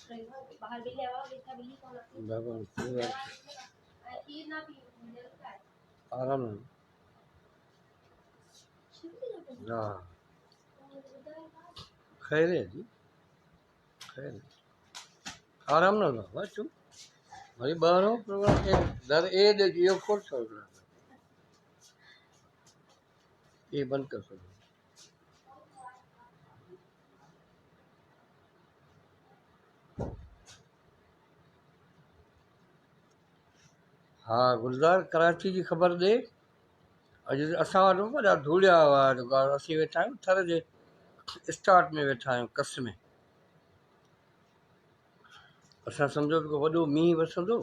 آرام ها خير ہے جي خير آرام نه بابا چو وري ٻاهرو پروگرام در اي ڏي اهو کول ڇو اي بند ڪر ڇڏو. ها گلزار ڪراچي جي خبر ڏي اڄ اسان وٽ به وڏا ڌوڙيا هئا جيڪو اسين ويٺا آهيون ٿر جي اسٽارٽ ۾ ويٺا آهيون ڪس ۾ اسان سمجهو ته ڪو وڏو مينهن وسندو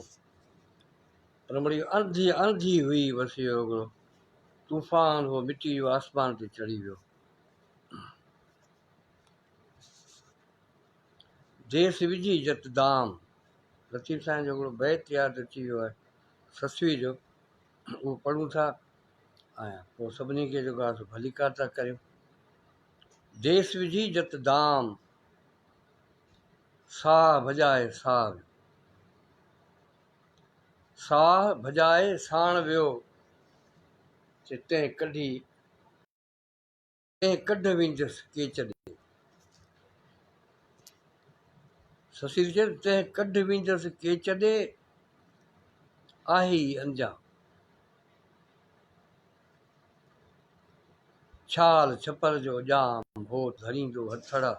پر مڙئي انڌي انڌي هئي بس اهو هڪڙو طوفان هو مٽي جو آسمان تي چڙهي ويو. ديس وجهي جت دام لطيف سائين جو هڪڙو بيت ياد اچي ويو آهي سسئي جو اهو پڙهون ٿا ۽ پوء سڀني کي جيڪو آهي سو ڀليڪار ٿا ڪريون. ديس وجهي جت دام ساهه ڀڄائي ساهه ويو. ساهه ڀڄائي ساڻ ويو، چي تنهن ڪڍي تنهن ڪڍ ويندس ڪيچ ڏي. سسئي ٿي چئي تنهن ڪڍ ويندس ڪيچ ڏي، آهي ئي انجام. ڇال ڇپر جو ڄام، هو ڌريندو هٿڙا.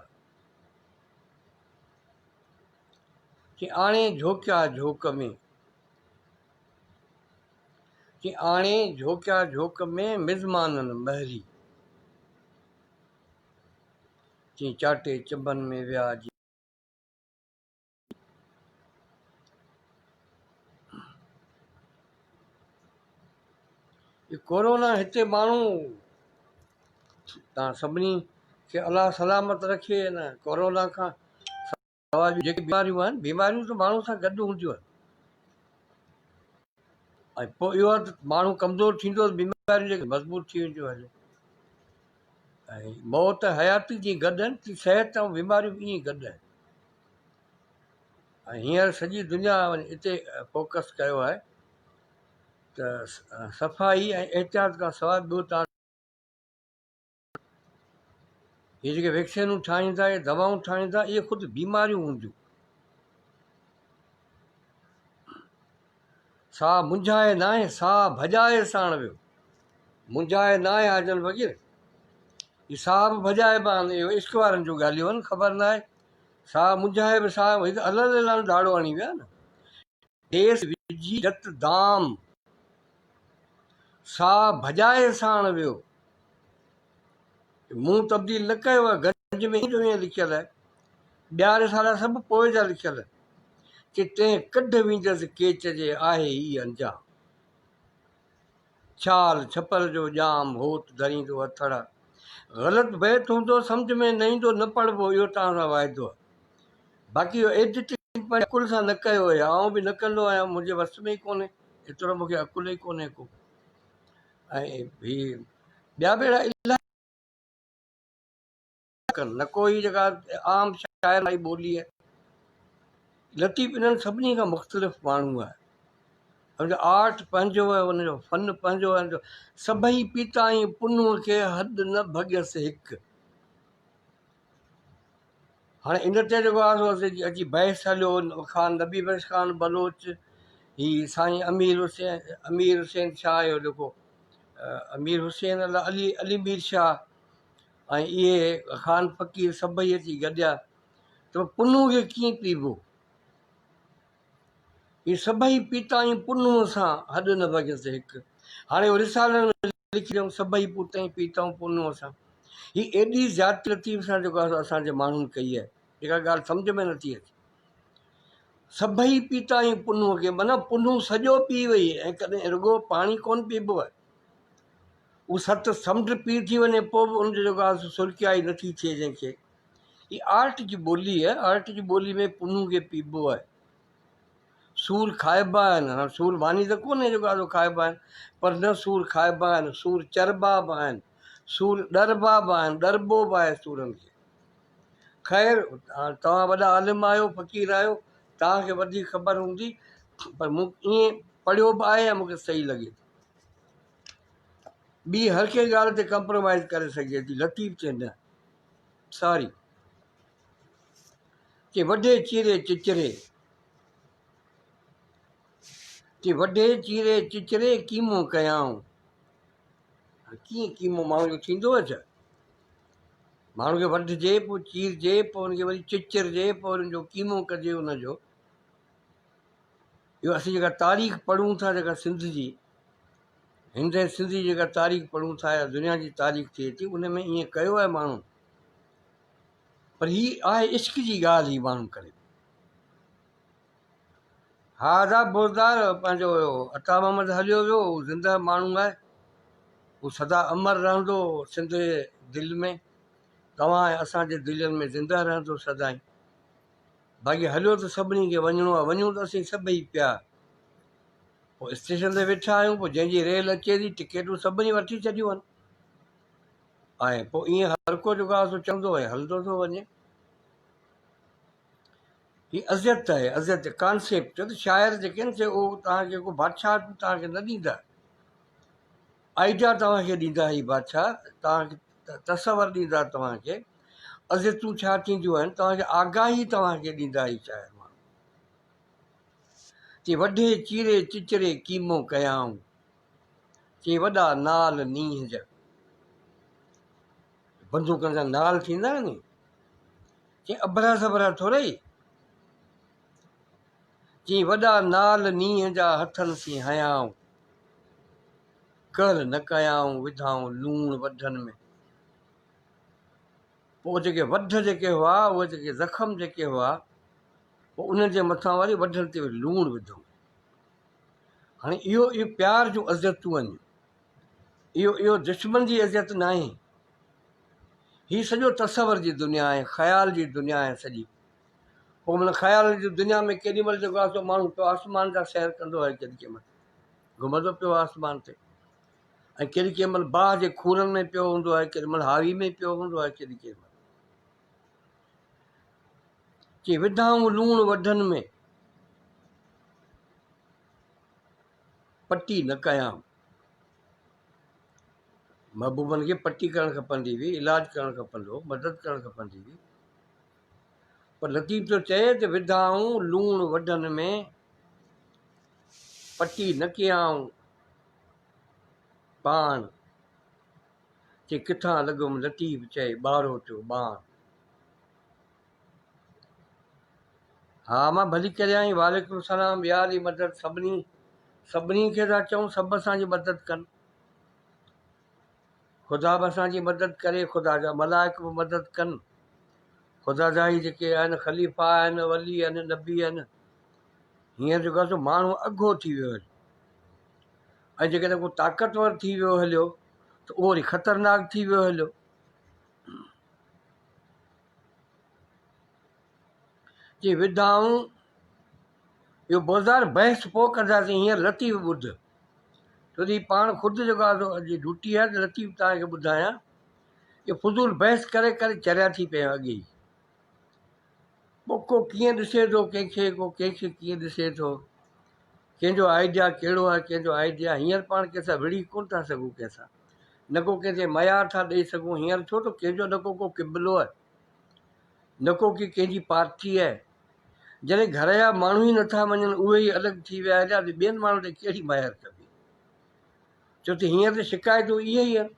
چي آڻي جهوڪيا جهوڪ ۾. چي آڻي جهوڪيا جهوڪ ۾ مزمانن مهري. چي چاٽي چنبن ۾ ويا جي. ڪورونا هتي ماڻهو تان سڀني کي الله سلامت رکي ان ڪورونا کان سواء ٻيون جيڪي بيماريون آهن بيماريون ته ماڻهو سان گڏ هونديون آهن ۽ پوء اهو آهي ته ماڻهو ڪمزور ٿيندو ته بيماريون جيڪي مضبوط ٿي وينديون هلي ۽ موت حياتي جيئن گڏ آهن تيئن صحت ۽ بيماريون به ائين گڏ آهن ۽ هينئر سڄي دنيا اتي فوڪس ڪيو آهي ته صفائي ۽ احتياط کان سواء ٻيو تان هي جيڪي ويڪسينون ٺاهين ٿا يا دوائون ٺاهين ٿا اهي خود بيماريون هونديون. ساهه منجهائي ناهي ساهه ڀڄائي ساڻ ويو. منجهائي ناهي حاجن فقير هي ساهه به ڀڄائبا آهن اهو عشق وارن جون ڳالهيون آهن خبر ناهي ساهه منجهائي به ساهه هي ته الله الله ڌاڙو هڻي ويا نه ديس وجهي جت دام ساهه ڀڄائي ساڻ ويو. مون تبديل نه ڪيو آهي، گنج ۾ ائين جو ائين لکيل آهي. ٻيا رسالا سڀ پوء جا لکيل آهن. چي تنهن ڪڍ ويندس ڪيچ جي آهي هي انجام. ڇال ڇپر جو ڄام هوت ڌريندو هٿڙا. غلط بيت هوندو سمجهه ۾ نه ايندو نه پڙهبو اهو توهان سان واعدو آهي. باقي اهو ايڊيٽنگ پنهنجي عقل سان نه ڪيو آهي آئون به نه ڪندو آهيان منهنجي وس ۾ ئي ڪونهي ايترو مون کي عقل ئي ڪونهي ڪو. ۽ هي ٻيا به اهڙا الاهي ڪن نه ڪو هي جيڪا عام شاعر واري ٻولي آهي لطيف انهن سڀني کان مختلف ماڻهو آهي ان جو آرٽ پنهنجو آهي ان جو فن پنهنجو آهي ان جو سڀئي پيتا ۽ پنهون کي حد نه ڀڳيس هڪ هاڻي ان تي جيڪو آهي سو اچي بحث هليو خان نبي بخش خان بلوچ هي سائين امير حسين امير حسين شاهه جو جيڪو امير حسين الله علي علي مير شاهه ۽ اهي خان فقير سڀئي اچي گڏيا ته پنهون کي ڪيئن پيبو هي سڀئي پيتا ۽ پنهون سان هڏ نه ڀڳيس هڪ هاڻي رسالن ۾ لکي ڏيون سڀئي پوتائين پيتائون پنهونء سان. هي ايڏي زيادتي لطيف سان جيڪو آهي سو اسان جي ماڻهن ڪئي آهي جيڪا ڳالهه سمجهه ۾ نٿي اچي. سڀئي پيتائين پنهونء کي معنيٰ پنهون سڄو پي وئي ۽ ڪڏهن رڳو پاڻي ڪونه پيبو آهي. هو ست سمنڊ پي ٿي وڃي پوء به ان جو جيڪو آهي سو سرڪيائي نٿي ٿئي جنهن کي. هي آرٽ جي ٻولي آهي آرٽ جي ٻولي ۾ پنهون کي پيبو آهي. سور کائبا آهن، هاڻ سور ماني ته ڪونهي جيڪو آهي سو کائبا آهن، پر نه سور کائبا آهن، سور چربا به آهن، سور ڏربا به آهن، ڏربو به آهي سورن کي. خير توهان وڏا عالم آهيو، فقير آهيو، توهان کي وڌيڪ خبر هوندي، پر مون ائين پڙهيو به آهي ۽ مون کي صحيح لڳي ٿو. ٻي هر ڪنهن ڳالهه تي ڪمپرومائيز ڪري سگهجي ٿي، لطيف چي نه. ساري. چي وڍي چيري چچري. چي وڍي چيري چچري قيمو ڪيائون. ڪيئن قيمو ماڻهو جو ٿيندو آهي ڇا؟ ماڻهو کي وڍجي پوء چيرجي پوء ان کي وري چچرجي پوء ان جو قيمو ڪجي ان جو. اهو اسين جيڪا تاريخ پڙهون ٿا جيڪا سنڌ جي هند ۽ سنڌ جي جيڪا تاريخ پڙهون ٿا يا دنيا جي تاريخ ٿئي ٿي ان ۾ ائين ڪيو آهي ماڻهن. پر هي آهي عشق جي ڳالهه هي ماڻهو ڪري. ها ادا بوزدار پنهنجو عطا محمد هليو ويو هو زنده ماڻهو آهي هو سدا امر رهندو سنڌ جي دل ۾ توهان ۽ اسان جي دلين ۾ زنده رهندو سدائين باقي هليو ته سڀني کي وڃڻو آهي وڃون ته اسين سڀئي پيا پوء اسٽيشن تي ويٺا آهيون پوء جنهن جي ريل اچي ٿي ٽڪيٽون سڀني وٺي ڇڏيون آهن ۽ پوء ائين هر ڪو جيڪو آهي سو چوندو ۽ هلندو ٿو وڃي. هي اذيت آهي، اذيت ڪانسيپٽ ڇو ته شاعر جيڪي آهن سي اهو توهان کي ڪو بادشاهه توهان کي نه ڏيندا، آئيڊيا توهان کي ڏيندا هي بادشاهه توهان کي تصور ڏيندا توهان کي اذيتون ڇا ٿينديون آهن توهان کي آگاهي توهان کي ڏيندا هي شاعر ماڻهو. چي وڍي چيري چچري قيمو ڪيائون، چي وڏا نال نينهن جا. بندوقن جا نال ٿيندا آهن ني؟ چي اڀرا سڀرا ٿورئي؟ چي وڏا نال نينهن جا هٿن سين هنيائون، ڪهل نه ڪيائون وڌائون لوڻ وڍن ۾. پوء جيڪي وڍ جيڪي هئا، اهي جيڪي زخم جيڪي هئا، پوء انهن جي مٿان وري وڍن تي وري لوڻ وڌائون. هاڻي اهو اهو پيار جون اذيتون آهن. اهو اهو دشمن جي اذيت ناهي. هي سڄو تصور جي دنيا آهي، خيال جي دنيا آهي سڄي. پوء معنيٰ خيال جي دنيا ۾ ڪيڏي مهل جيڪو آهي سو ماڻهو پيو آسمان جا سير ڪندو آهي ڪيڏي ڪنهن مهل گهمندو پيو آهي آسمان تي ۽ ڪيڏي ڪنهن مهل باهه جي کورن ۾ پيو هوندو آهي ڪيڏي مهل هاوي ۾ پيو هوندو آهي ڪيڏي ڪنهن مهل چي وڌائون لوڻ وڍن ۾ پٽي نه ڪيان. محبوبن کي پٽي ڪرڻ کپندي هئي، علاج ڪرڻ کپندو هو، مدد ڪرڻ کپندي هئي. پر لطيف ٿو چئي ته وڌائون لوڻ وڍن ۾، پٽي نه ڪيائون پاڻ، چي ڪٿان لڳم لطيف چئي ٻاروچو ٻاڻ. ها مان ڀلي ڪريائين وعليڪم السلام يا علي مدد سڀني سڀني کي ٿا چئون سڀ اسان جي مدد ڪن خدا به اسان جي مدد ڪري خدا جا ملائڪ به مدد ڪن خدا جا هي جيڪي آهن خليفا آهن ولي آهن نبي آهن هينئر جيڪو آهي سو ماڻهو اگهو ٿي ويو هليو ۽ جيڪڏهن ڪو طاقتور ٿي ويو هليو ته اهو وري خطرناڪ ٿي ويو هليو. چي وڌائون اهو بوزار بحث پوء ڪنداسين هينئر لطيف ٻڌ ڇو ته هي پاڻ خود جيڪو آهي سو اڄ ڊيوٽي آهي ته لطيف توهان کي ٻڌايان اهو فضول بحث ڪري ڪري چريا ٿي پيا آهيون اڳي ئي پوء ڪو ڪيئن ڏسي ٿو ڪنهن کي ڪو ڪنهن کي ڪيئن ڏسي ٿو ڪنهن جو آئيڊيا ڪهڙو آهي ڪنهن جو آئيڊيا هينئر پاڻ ڪنهن سان وڙهي ڪونه ٿا سگهون ڪنهن سان نه ڪو ڪنهن کي ميار ٿا ڏئي سگهون هينئر ڇو ته ڪنهن جو نه ڪو ڪو قبلو آهي نه ڪو ڪي ڪنهن جي پارٽي آهي جڏهن گهر جا ماڻهو ئي نٿا مڃن اهي ئي الڳ ٿي ويا هليا ته ٻين ماڻهن تي ڪهڙي ميار ڪبي ڇو ته هينئر ته شڪايتون اهي ئي آهن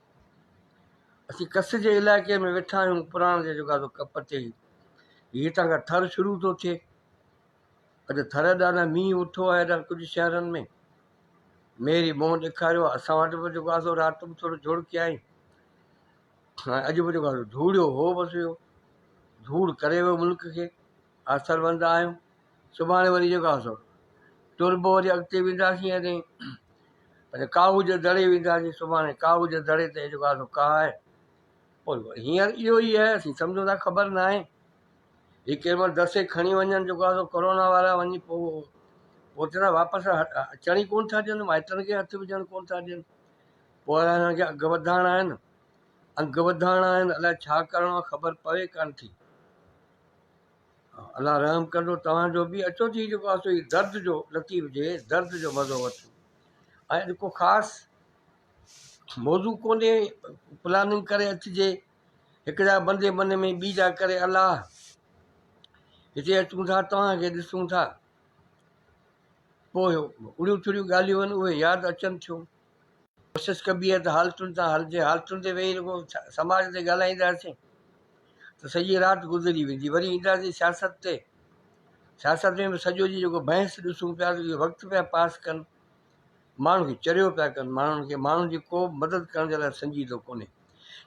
اسين ڪس جي علائقي ۾ ويٺا آهيون پراڻ جي جيڪو آهي سو ڪپ تي هي هتان کان ٿر شروع ٿو ٿئي اڄ ٿر ڏانهن مينهن اٺو آهي هيڏانهن ڪجهه شهرن ۾ ميري منهن ڏيکاريو آهي اسان وٽ به جيڪو آهي سو رات به ٿورو جهڙ ڪيائين ۽ اڄ به جيڪو آهي سو ڌوڙيو هو بس اهو ڌوڙ ڪري ويو ملڪ کي آسروند آهيون سڀاڻي وري جيڪو آهي سو ٽربو وري اڳتي وينداسين ۽ پنهنجي ڪاهو جي دڙي وينداسين سڀاڻي ڪاهو جي دڙي تي جيڪو آهي سو ڪاهه آهي پوء هينئر اهو ئي آهي اسين سمجهون ٿا خبر نه آهي هي ڪنهن مهل دسي کڻي وڃن جيڪو آهي سو ڪورونا وارا وڃي پوء پوء چوندا واپس اچڻ ئي ڪونه ٿا ڏين مائٽن کي هٿ وجهڻ ڪونه ٿا ڏين پوء هنن کي اگهه وڌائڻا آهن انگ وڌائڻا آهن الائي ڇا ڪرڻو آهي خبر پوي ڪانه ٿي. الله رحم ڪندو توهان جو به. اچو ٿي جيڪو آهي سو هي درد جو لطيف جي درد جو مزو وٺون. ۽ اڄ ڪو خاص موضوع ڪونهي پلاننگ ڪري اچجي. هڪ جا بندي من ۾ ٻي جا ڪري الله. هتي اچون ٿا توهان کي ڏسون ٿا. پوء اڙيون ٿڙيون ڳالهيون آهن اهي ياد اچن ٿيون. ڪوشش ڪبي آهي ته حالتن سان هلجي. حالتن تي ويهي رڳو سماج تي ڳالهائينداسين ته سڄي رات گذري ويندي. وري اينداسين سياست تي. سياست ۾ به سڄو ڏينهن جيڪو بحث ڏسون پيا ته اهي وقت پيا پاس ڪن. ماڻهن کي چريو پيا ڪن. ماڻهن کي ماڻهن جي ڪو به مدد ڪرڻ جي لاء سنجيدو ڪونهي.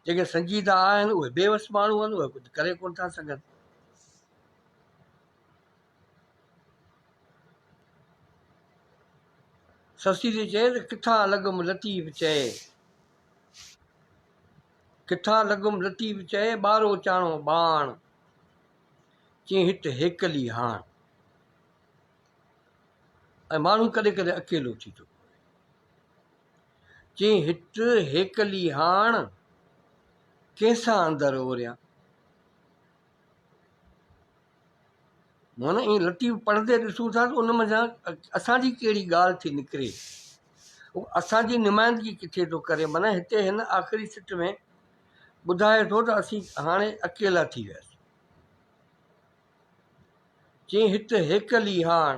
جيڪي سنجيده آهن اهي بيوس ماڻهو آهن اهي ڪجهه ڪري ڪونه ٿا سگهن. سسئي ٿي چئي ته ڪٿان لڳم لطيف چئي، ڪٿان لڳم لطيف چئي، ٻارو چاڻو ٻاڻ، چئين هت هيڪلي هاڻ. ۽ ماڻهو ڪڏهن ڪڏهن اڪيلو ٿي ٿو پوي. چئين هت هيڪلي هاڻ، ڪنهن سان اندر اوريان. معنيٰ ائين لطيف پڙهندي ڏسون ٿا ته ان منجهان اسان جي ڪهڙي ڳالهه ٿي نڪري، هو اسان جي نمائندگي ڪٿي ٿو ڪري. معنيٰ هتي هن آخري سٽ ۾ ٻڌائي ٿو ته اسين هاڻي اڪيلا ٿي وياسين. چيائين هت هيڪلي هاڻ.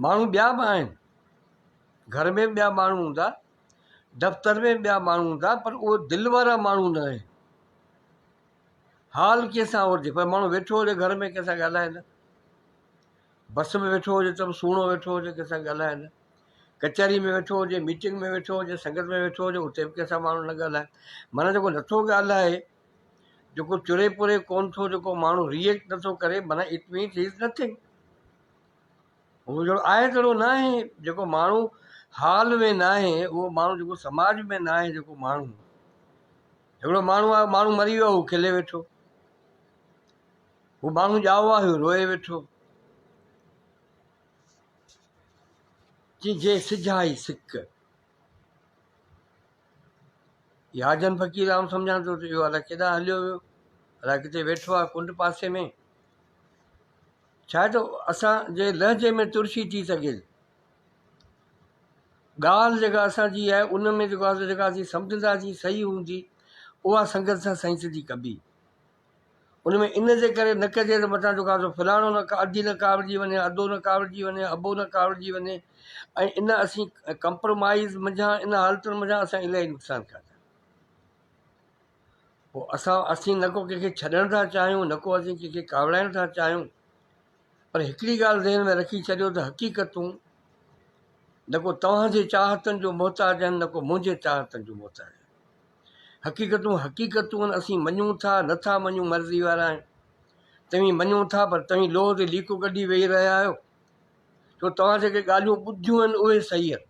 ماڻهو ٻيا به آهن، گهر ۾ به ٻيا ماڻهو هوندا، دفتر ۾ به ٻيا ماڻهو هوندا، پر اهي دل وارا ماڻهو نه آهن. حال ڪنهن سان اورجي پر ماڻهو ويٺو هجي گهر ۾ ڪنهن سان ڳالهائي نه، بس ۾ ويٺو هجي ته به سهڻو ويٺو هجي ڪنهن سان ڳالهائي نه، ڪچهري ۾ ويٺو هجي، ميٽنگ ۾ ويٺو هجي، سنگت ۾ ويٺو هجي اتي به ڪنهن سان ماڻهو نه ڳالهائي. معنيٰ جيڪو نٿو ڳالهائي، جيڪو چري پري ڪونه ٿو، جيڪو ماڻهو ريئيڪٽ نٿو ڪري معنيٰ it means he is nothing. هو جهڙو آهي تهڙو ناهي. جيڪو ماڻهو حال ۾ ناهي اهو ماڻهو جيڪو سماج ۾ ناهي جيڪو ماڻهو هڪڙو ماڻهو آهي، ماڻهو مري ويو، هو کلي ويٺو. هو ماڻهو ڄائو آهي، هو روئي ويٺو. چي جي سجهائي سڪ. هي حاجن فقير آئون سمجهان ٿو ته اهو الائي ڪيڏانهن هليو ويو، الائي ڪٿي ويٺو آهي ڪنڊ پاسي ۾. ڇا آهي ته اسان جي لهجي ۾ ترشي ٿي سگهي ٿي. ڳالهه جيڪا اسان جي آهي ان ۾ جيڪو آهي جيڪا اسين سمجهنداسين صحيح هوندي اها سنگت سان سائين سڌي ڪبي. ان ۾ ان جي ڪري نه ڪجي ته متان جيڪو آهي سو فلاڻو نه اڌي نه ڪاوڙجي وڃي، اڌو نه ڪاوڙجي وڃي، ابو نه ڪاوڙجي وڃي ۽ ان اسين ڪمپرومائيز منجهان ان حالتن منجهان اسان الاهي نقصان کاڌا. پوء اسان اسين نه ڪو ڪنهن کي ڇڏڻ ٿا چاهيون نه ڪو اسين ڪنهن کي ڪاوڙائڻ ٿا چاهيون پر هڪڙي ڳالهه ذهن ۾ رکي ڇڏيو ته حقيقتون نه ڪو توهان جي چاهتن جو محتاج آهن نه ڪو منهنجي چاهتن جو محتاج آهن. حقيقتون حقيقتون آهن اسين مڃون ٿا نه ٿا مڃون مرضي وارا آهيون. توهين مڃو ٿا پر توهين لوهه تي ليڪو ڪڍي ويهي رهيا آهيو ڇو توهان جيڪي ڳالهيون ٻڌيون آهن اهي صحيح آهن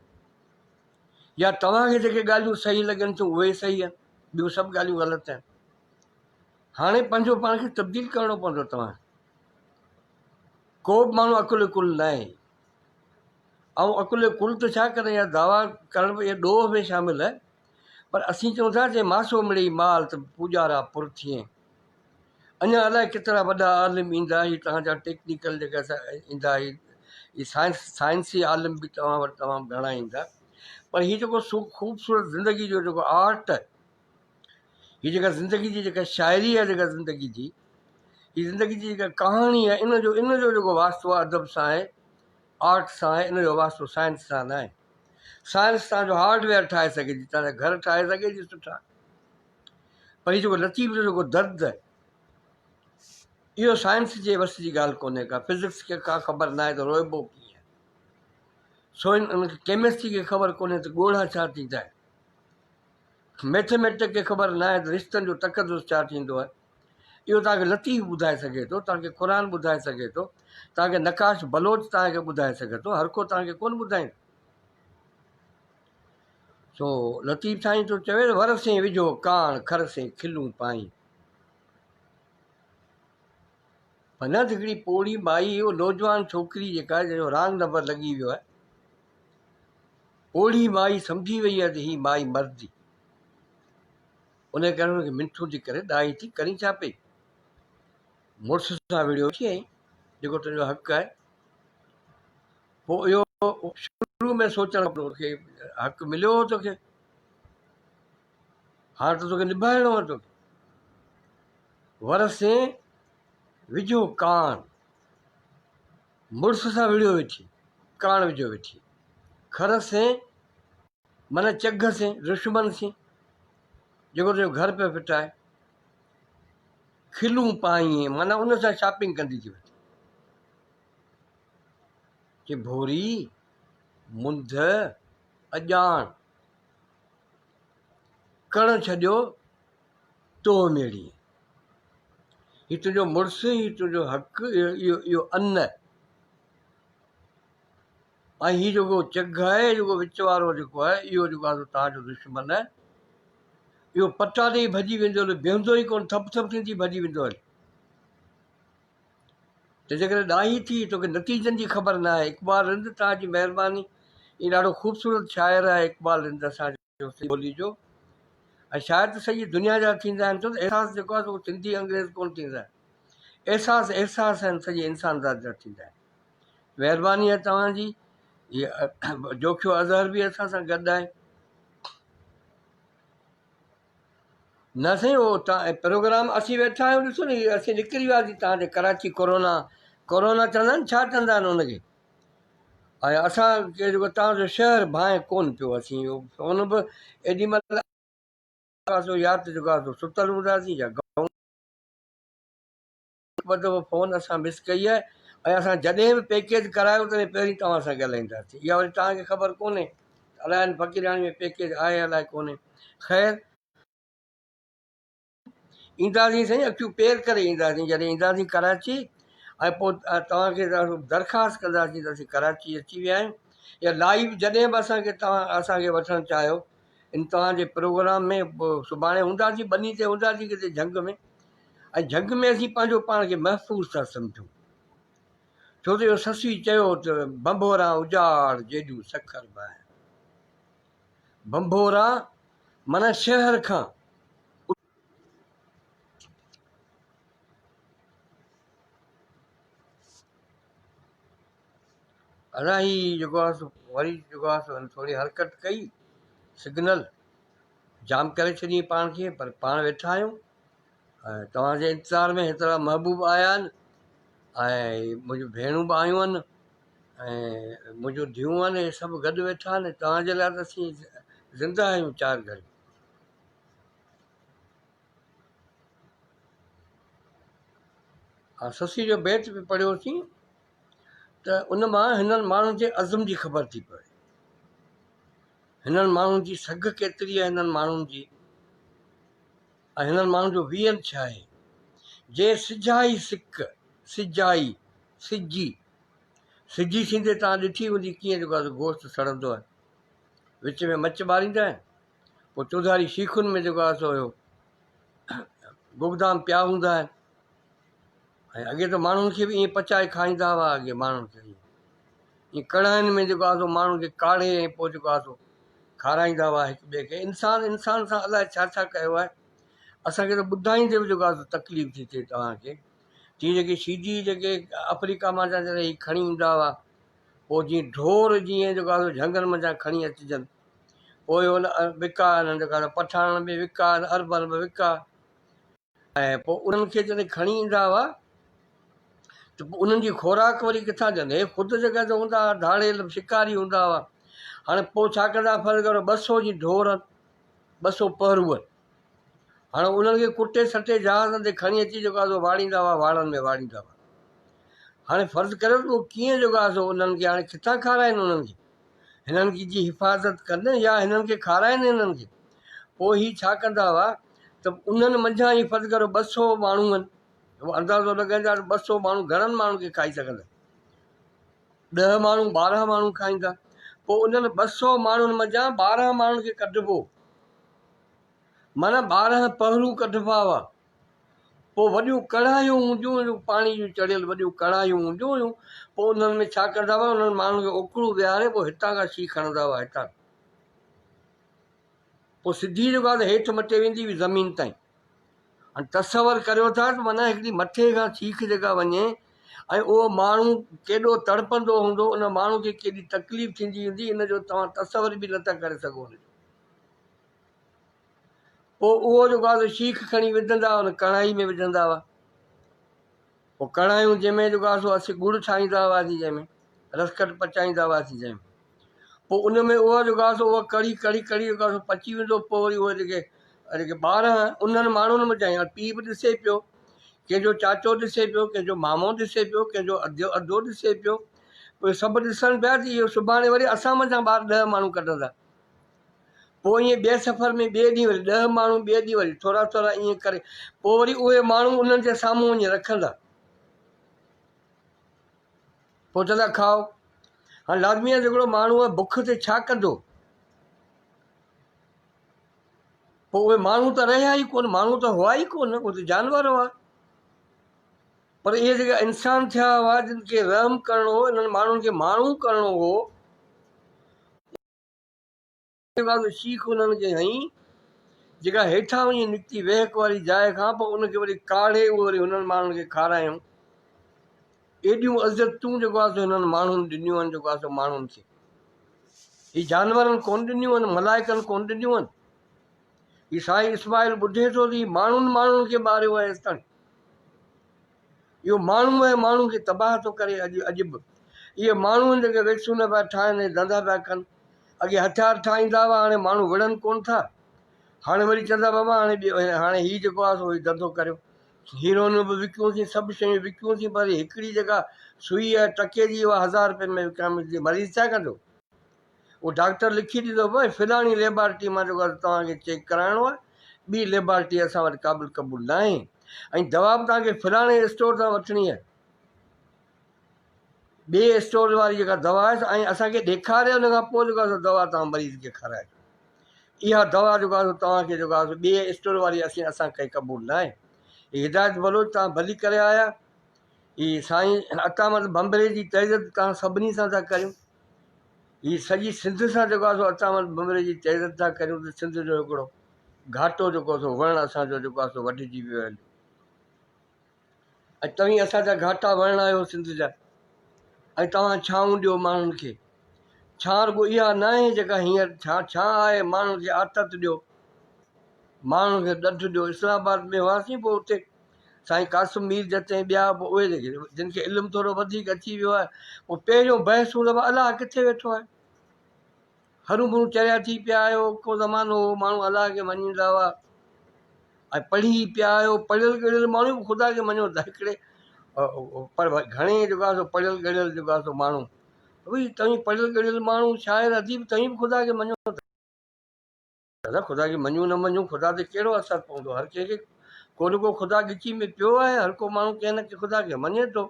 يا توهان کي جيڪي ڳالهيون صحيح لڳن ٿيون اهي صحيح آهن ٻيون سڀ ڳالهيون غلط آهن. هاڻي پنهنجو پاڻ کي تبديل ڪرڻو پوندو توهان کي. ڪو به ماڻهو عقل ڪل ناهي. ۽ عقل ڪل ته ڇا ڪري اها دعويٰ ڪرڻ به اهو ڏوهه ۾ شامل آهي پر اسين چئون ٿا جي ماسو مڙئي مال ته پوڄارا پر ٿئين. اڃا الائي ڪيترا وڏا عالم ايندا هي توهان جا ٽيڪنيڪل جيڪا ايندا هي سائنس سائنسي عالم به توهان وٽ تمام گهڻا ايندا پر هي جيڪو خوبصورت زندگي جو جيڪو آرٽ آهي هي جيڪا زندگي جي جيڪا شاعري آهي جيڪا زندگي جي هي زندگي جي جيڪا ڪهاڻي آهي ان جو ان جو جيڪو واسطو آهي ادب سان آهي آرٽ سان آهي ان جو واسطو سائنس سان نه آهي سائنس تان جو هارڊ ويئر ٺاهي سگهي ٿي تان جا گهر ٺاهي سگهي ٿي سٺا پر هي جيڪو لطيف جو جيڪو درد آهي اهو سائنس جي وس جي ڳالهه ڪونهي ڪا فزڪس کي ڪا خبر نه آهي ته روئبو ڪيئن سو ان ڪيمسٽري کي خبر ڪونهي ته ڳوڙها ڇا ٿيندا آهن ميٿميٽڪ کي خبر ناهي ته رشتن جو تقدس ڇا ٿيندو آهي. اهو توهان کي لطيف ٻڌائي سگهي ٿو، توهان کي قرآن ٻڌائي سگهي ٿو، توهان کي نقاش بلوچ توهان کي ٻڌائي سگهي ٿو، هر ڪو توهان کي ڪونه ٻڌائيندو. سو لطيف سائين ٿو چوي ته ور سين وجهو ڪاڻ، کر سين کلون پائين. ڀلا ته هڪڙي پوڙهي مائي اهو نوجوان ڇوڪري جيڪا آهي جنهن جو رانگ نمبر لڳي ويو آهي. پوڙهي مائي سمجهي وئي آهي ته هي مائي مردي. انهيء ڪري هن کي منٿون ٿي ڪري، ڏاهي ٿي، ڪرين ڇا پئي؟ مڙس سان وڙهيو ويٺي آهين، جيڪو تنهنجو حق آهي. پوء اهو شروع ۾ سوچڻ کپندو هو توکي حق مليو هو توکي، هاڻ ته توکي نڀائڻو آهي توکي. ورسين وجهو ڪاڻ، مڙس سان وڙهيو ويٺي، ڪاڻ وجهيو ويٺي. خر سين معنيٰ چگهه سين، دشمن سين، جيڪو تنهنجو گهر پيو ڦٽائي. کلون پائين معنيٰ ان سان شاپنگ ڪندي ٿي وڃي. چي ڀوري، منڌ، اڄاڻ، ڪڻ ڇڏيو توهه ميڙي. هي تنهنجو مڙس، هي تنهنجو حق، اهو ان ۽ هي جيڪو چگهه آهي، جيڪو وچ وارو جيڪو آهي، اهو جيڪو آهي سو توهان جو دشمن آهي. اهو پٽا ڏيئي ڀڄي ويندو هليو، بيهندو ئي ڪونه، ٿپ ٿپ ٿيندي ڀڄي ويندو هليو. ته جيڪڏهن ڏاهي ٿي توکي نتيجن جي خبر نه آهي. اقبال رند توهان جي مهرباني. هي ڏاڍو خوبصورت شاعر آهي اقبال رند اسان جو سنڌي ٻولي جو ۽ شاعر ته سڄي دنيا جا ٿيندا آهن ڇو ته احساس جيڪو آهي سو سنڌي انگريز ڪونه ٿيندا آهن. احساس احساس آهن سڄي انسان ذات جا ٿيندا آهن. مهرباني آهي توهان جي. هي جوکيو اظهر به اسان سان گڏ آهي. نه سائين اهو تان پروگرام اسين ويٺا آهيون ڏسو نه اسين نڪري وياسين تان جي ڪراچي ڪورونا ڪورونا چوندا آهن ڇا چوندا آهن ان کي ۽ اسان کي جيڪو تان جو شهر ڀانء ڪون پيو اسين اهو فون به ايڏي مهل يا ته جيڪو آهي ستل هونداسين يا هڪ ٻه دفعو فون اسان مس ڪئي آهي ۽ اسان جڏهن به پيڪيج ڪرايو تڏهن پهرين توهان سان ڳالهائينداسين اها وري توهان کي خبر ڪونهي ته الائي هن فقيراڻي ۾ پيڪيج آهي الائي ڪونهي خير اينداسين سائين اکيون پير ڪري اينداسين جڏهن اينداسين ڪراچي ۽ پوء توهان کي درخواست ڪنداسين ته اسين ڪراچي اچي ويا آهيون يا لائيو جڏهن به اسان کي توهان اسان کي وٺڻ چاهيو ان توهان جي پروگرام ۾ سڀاڻي هونداسين ٻني تي هونداسين ڪٿي جهنگ ۾ ۽ جهنگ ۾ اسين پنهنجو پاڻ کي محفوظ ٿا سمجهون. ڇو ته اهو سسئي چيو ته ڀنڀوران اجاڙ جيڏيون سکر ڀانء. ڀنڀوران معنيٰ شهر کان. ادا هي جيڪو آهي سو وري جيڪو آهي سو ٿوري حرڪت ڪئي سگنل جام ڪري ڇڏيائين پاڻ کي پر پاڻ ويٺا آهيون. ۽ توهان جي انتظار ۾ هيترا محبوب آيا آهن ۽ منهنجون ڀيڻون به آيون آهن ۽ منهنجون ڌيئون آهن اهي سڀ گڏ ويٺا آهن توهان جي لاء ته اسين زنده آهيون چار گهڙيون. ها سسي جو بيت به پڙهيوسين ته ان مان هنن ماڻهن جي عزم جي خبر ٿي پوي. هنن ماڻهن جي سگهه ڪيتري آهي هنن ماڻهن جي ۽ هنن ماڻهن جو ويل ڇا آهي؟ جي سجائي سڪ، سجائي، سجي، سجي ٿيندي توهان ڏٺي هوندي ڪيئن جيڪو آهي سو گوشت سڙندو آهي. وچ ۾ مچ ٻاريندا آهن، پوء چوڌاري شيخن ۾ جيڪو آهي سو اهو گگدام پيا هوندا آهن ۽ اڳي ته ماڻهن کي به ائين پچائي کائيندا هئا اڳي ماڻهن کي ائين ائين ڪڙهائين ۾ جيڪو آهي سو ماڻهن کي ڪاڙهي ۽ پوء جيڪو آهي سو کارائيندا هئا هڪ ٻئي کي. انسان انسان سان الائي ڇا ڇا ڪيو آهي. اسان کي ته ٻڌائيندي به جيڪو آهي سو تڪليف ٿي ٿئي توهان کي. جيئن جيڪي شيدي جيڪي آفريڪا منجهان جڏهن هي کڻي ايندا هئا پوء جيئن ڍور جيئن جيڪو آهي سو جهنگن منجهان کڻي اچجن پوء ان وڪا انهن جيڪا پٺاڻن به وڪا عربن به وڪا. ۽ پوء انهن کي جڏهن کڻي ايندا هئا ته پوء انهن جي خوراڪ وري ڪٿان ڏين؟ هي خود جيڪا ته هوندا هئا ڌاڙيل شڪاري هوندا هئا. هاڻي پوء ڇا ڪندا هئا فرض ڪرو 200 جي ڍور آهن، 200 پهرو آهن. هاڻي انهن کي ڪٽي سٽي جهازن تي کڻي اچي جيڪو آهي سو واڙيندا هئا واڙن ۾ واڙيندا هئا. هاڻي فرض ڪريو ته اهو ڪيئن جيڪو آهي سو انهن کي هاڻي ڪٿان کارائين انهن کي؟ هنن جي حفاظت ڪن يا هنن کي کارائن هنن کي؟ پوء هي ڇا ڪندا هئا ته انهن منجهان ئي فرض ڪريو 200 ماڻهو آهن، اندازو لڳائيندا ته 200 ماڻهو گهڻن ماڻهن کي کائي سگهندا؟ ڏهه ماڻهو 12 ماڻهو کائيندا. پوء انهن 200 ماڻهن منجهان 12 ماڻهن کي ڪڍبو، معنيٰ 12 پهرو ڪڍبا هئا. پوء وڏيون ڪڙهايون هونديون هيون، پاڻي جون چڙهيل وڏيون ڪڙهايون هونديون هيون، پوء انهن ۾ ڇا ڪندا هئا، انهن ماڻهن کي اوڪڙو ويهاري پوء هتان کان شيخ هڻندا هئا، هتان پوء سڌي جيڪو آهي هيٺ مٽي ويندي هئي زمين تائين. هاڻي تصور ڪريو ٿا ته معنيٰ هڪڙي مٿي کان سيخ جيڪا وڃي ۽ اهو ماڻهو ڪيڏو تڙپندو هوندو، ان ماڻهو کي ڪيڏي تڪليف ٿيندي هوندي، ان جو توهان تصور به نٿا ڪري سگهو. ان جو پوء اهو جيڪو آهي سو شيخ کڻي وجهندا هئا ان ڪڙهائي ۾ وجهندا هئا. پوء ڪڙهايون جنهن ۾ جيڪو آهي سو اسين ڳڙ ٺاهيندا هئاسين جنهن ۾ رسڪٽ پچائيندا هئاسين جنهن ۾ پوء ان ۾ اهو جيڪو آهي سو اها ڪڙهي ڪڙهي ڪڙهي جيڪو آهي سو پچي ويندو پوء وري اهي جيڪي جيڪي ٻار انهن ماڻهن ۾ چاهي پيء به ڏسي پيو ڪنهن جو چاچو ڏسي پيو ڪنهن جو مامو ڏسي پيو ڪنهن جو اڌ اڌو ڏسي پيو اهي سڀ ڏسن پيا ته اهو سڀاڻي وري اسان منجهان ٻار ڏهه ماڻهو ڪڍندا پوء ائين ٻئي سفر ۾ ٻئي ڏينهن وري ڏهه ماڻهو ٻئي ڏينهن وري ٿورا ٿورا ائين ڪري پوء وري اهي ماڻهو انهن جي سامهون وڃي رکندا پوء چوندا کائو هاڻي لازمي آهي هڪڙو ماڻهو آهي بک تي ڇا ڪندو پوء اهي ماڻهو ته رهيا ئي ڪونه ماڻهو ته هئا ئي ڪونه اهي ته جانور هئا پر اهي جيڪي انسان ٿيا هئا جن کي رحم ڪرڻو هو انهن ماڻهن کي ماڻهو ڪرڻو هو شيخ انهن کي هنئي، جيڪا هيٺان وڃي نڪتي ويهڪ واري جاء کان، پوء ان کي وري ڪاڙهي اهو وري هنن ماڻهن کي کارايائون. ايڏيون عزتون جيڪو آهي سو هنن ماڻهن ڏنيون آهن جيڪو آهي سو ماڻهن کي. هي جانورن ڪونه ڏنيون آهن، ملائڪن ڪونه ڏنيون آهن. هي سائين اسماعيل ٻڌي ٿو ته هي ماڻهن ماڻهن کي ماريو آهي هيستاڻي. اهو ماڻهو ۽ ماڻهو کي تباهه ٿو ڪري اڄ اڄ به اهي ماڻهو آهن جيڪي ويڪسون پيا ٺاهن ۽ ڌنڌا پيا ڪن اڳي هٿيار ٺاهيندا هئا هاڻي ماڻهو وڙهن ڪونه ٿا هاڻي وري چوندا بابا هاڻي هاڻي هي جيڪو آهي سو هي ڌنڌو ڪريو هيروئنون به وڪيونسين سڀ شيون وڪيونسين پر هڪڙي جيڪا سوئي آهي ٽڪي جي اها هزار روپين ۾ وڪامي ٿي مريض ڇا ڪندو اهو ڊاڪٽر لکي ڏيندو ڀاء فلاڻي ليبارٽري مان جيڪو آهي توهان کي چيڪ ڪرائڻو آهي ٻي ليبارٽري اسان وٽ قابل قبول ناهي ۽ دوا به توهان کي فلاڻي اسٽور تان وٺڻي آهي ٻي اسٽور واري جيڪا دوا آهي ۽ اسان کي ڏيکاري ان کان پوء جيڪو آهي دوا توهان مريض کي کارائجو اها دوا جيڪو آهي توهان کي جيڪو آهي ٻي اسٽور واري اسين اسان کي قبول ناهي هي هدايت بلوچ توهان ڀلي ڪري آيا هي سائين عطا محمد ڀنڀري جي تعزيت توهان سڀني سان ٿا ڪريون هي سڄي سنڌ سان جيڪو آهي سو اچاوت ڀنڀري جي تعزيت ٿا ڪريون ته سنڌ جو هڪڙو گهاٽو جيڪو آهي سو وڻ اسان جو جيڪو آهي سو وڍجي ويو هليو ۽ توهين اسان جا گهاٽا وڻ آهيو سنڌ جا ۽ توهان ڇانو ڏيو ماڻهن کي ڇان رڳو اها ناهي جيڪا هينئر ڇان ڇان آهي ماڻهن کي آٿت ڏيو ماڻهن کي ڏڍ ڏيو اسلام آباد ۾ هئاسين پوء اتي سائين قاسم مير جت ۽ ٻيا به اهي جيڪي جن کي علم ٿورو وڌيڪ اچي ويو آهي پوء پهريون بحث هوندو هو الله ڪٿي ويٺو آهي هرون ڀرون چريا ٿي پيا آهيو ڪو زمانو هو ماڻهو الله کي مڃيندا هئا ۽ پڙهي پيا آهيو پڙهيل ڳڙهيل ماڻهو به خدا کي مڃيو ته هڪڙي پر گهڻي جيڪو آهي سو پڙهيل ڳڙهيل جيڪو آهي سو ماڻهو ڀئي توهين پڙهيل ڳڙهيل ماڻهو شاعر اديب توهين به خدا کي مڃو ٿا دادا خدا کي مڃون نه مڃون خدا تي ڪهڙو اثر پوندو هر ڪنهن کي ڪو نه ڪو خدا ڳچي ۾ پيو آهي هر ڪو ماڻهو ڪنهن نه ڪنهن خدا کي مڃي ٿو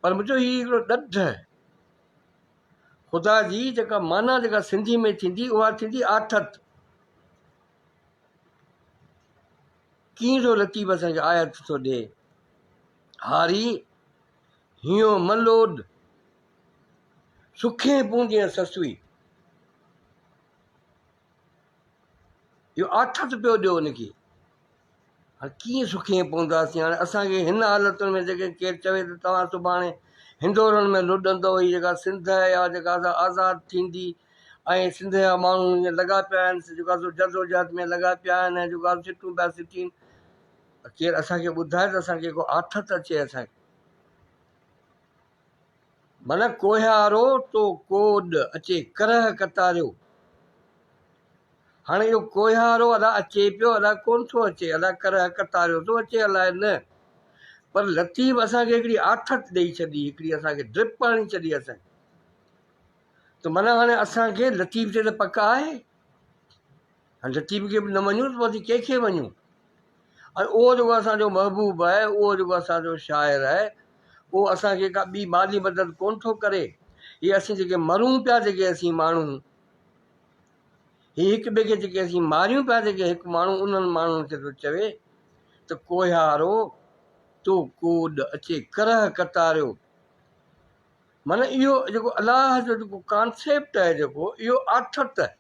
پر منهنجو هي هڪڙو ڏڍ آهي خدا جي جيڪا معنيٰ جيڪا سنڌي ۾ ٿيندي اها ٿيندي آٿت ڪيئن ٿو لطيف اسان کي آيت ٿو ڏي هاري هينئون م لوڏ سکين پوندين سسئي اهو آٿت پيو ڏيو ان کي. هاڻي ڪيئن سکين پونداسين؟ هاڻي اسان کي هن حالتن ۾ جيڪڏهن ڪير چوي ته توهان سڀاڻي هندورن ۾ لڏندؤ، هي جيڪا سنڌ آهي اها جيڪا سا آزاد ٿيندي ۽ سنڌ جا ماڻهو ائين لڳا پيا آهن جيڪا سو جدوجهد ۾ لڳا پيا آهن ۽ جيڪا سٽون پيا سٽين، ڪير اسان کي ٻڌائي ته اسان کي ڪو آٿت اچي اسان کي. من ڪوهيارو تو ڪوڏ، اچي ڪرهه قطاريو. هاڻي اهو ڪوهيارو الا اچي پيو الا ڪونه ٿو اچي، الا ڪرهه قطاريو ٿو اچي الاء نه. پر لطيف اسان کي هڪڙي آٿت ڏئي ڇڏي، هڪڙي اسان کي ڊپ هڻي ڇڏي اسان کي ته معنيٰ هاڻي اسان کي لطيف تي ته پڪ آهي. هاڻي لطيف کي به نه مڃون ته پوء اسين ڪنهن کي مڃون؟ ۽ اهو جيڪو اسان جو محبوب آهي، اهو جيڪو اسان جو شاعر آهي، اهو اسان کي ڪا ٻي مالي مدد ڪونه ٿو ڪري. هي اسين جيڪي مرون پيا جيڪي اسين ماڻهو، هي هڪ ٻئي کي جيڪي اسين ماريون پيا جيڪي هڪ ماڻهو انهن ماڻهن کي ٿو چوي ته ڪوهيارو تو ڪوڏ اچي ڪرهه قطاريو. معنيٰ اهو جيڪو الله جو جيڪو ڪانسيپٽ آهي جيڪو اهو آٿت آهي.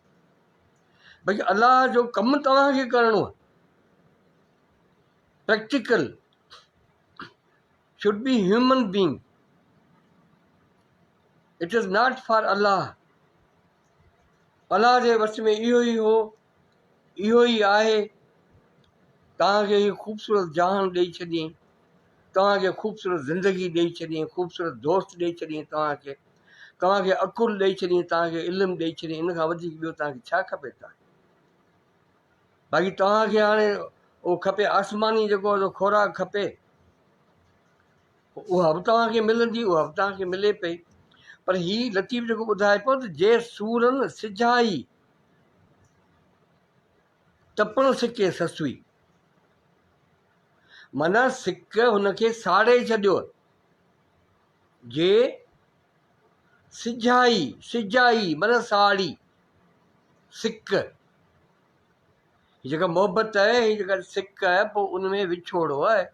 ڀئي الله جو ڪم توهان کي ڪرڻو آهي. Practical should be human being it is not for Allah. Allah جي وس ۾ اهو ئي هو، اهو ئي آهي. توهان کي هي خوبصورت جهان ڏئي ڇڏيائين، توهان کي خوبصورت زندگي ڏئي ڇڏيائين، خوبصورت دوست ڏئي ڇڏيائين توهان کي، توهان کي عقل ڏئي ڇڏيائين، توهان کي علم ڏئي ڇڏيائين، ان کان وڌيڪ ٻيو توهان کي ڇا کپي توهان کي؟ باقي توهان کي هاڻي اهو کپي آسماني جيڪو خوراڪ کپي، اها به توهان کي ملندي، اها به توهان کي ملي پئي. پر هي لطيف جيڪو ٻڌائي پيو ته جي سورن سجهائي ته پڻ سڪي سسئي، معنيٰ سڪ هن کي ساڙي ڇڏيو. جي سجهائي، سجائي معنيٰ ساڙي، سڪ هي جيڪا محبت آهي، هي جيڪا سڪ آهي، پوء ان ۾ وڇوڙو آهي،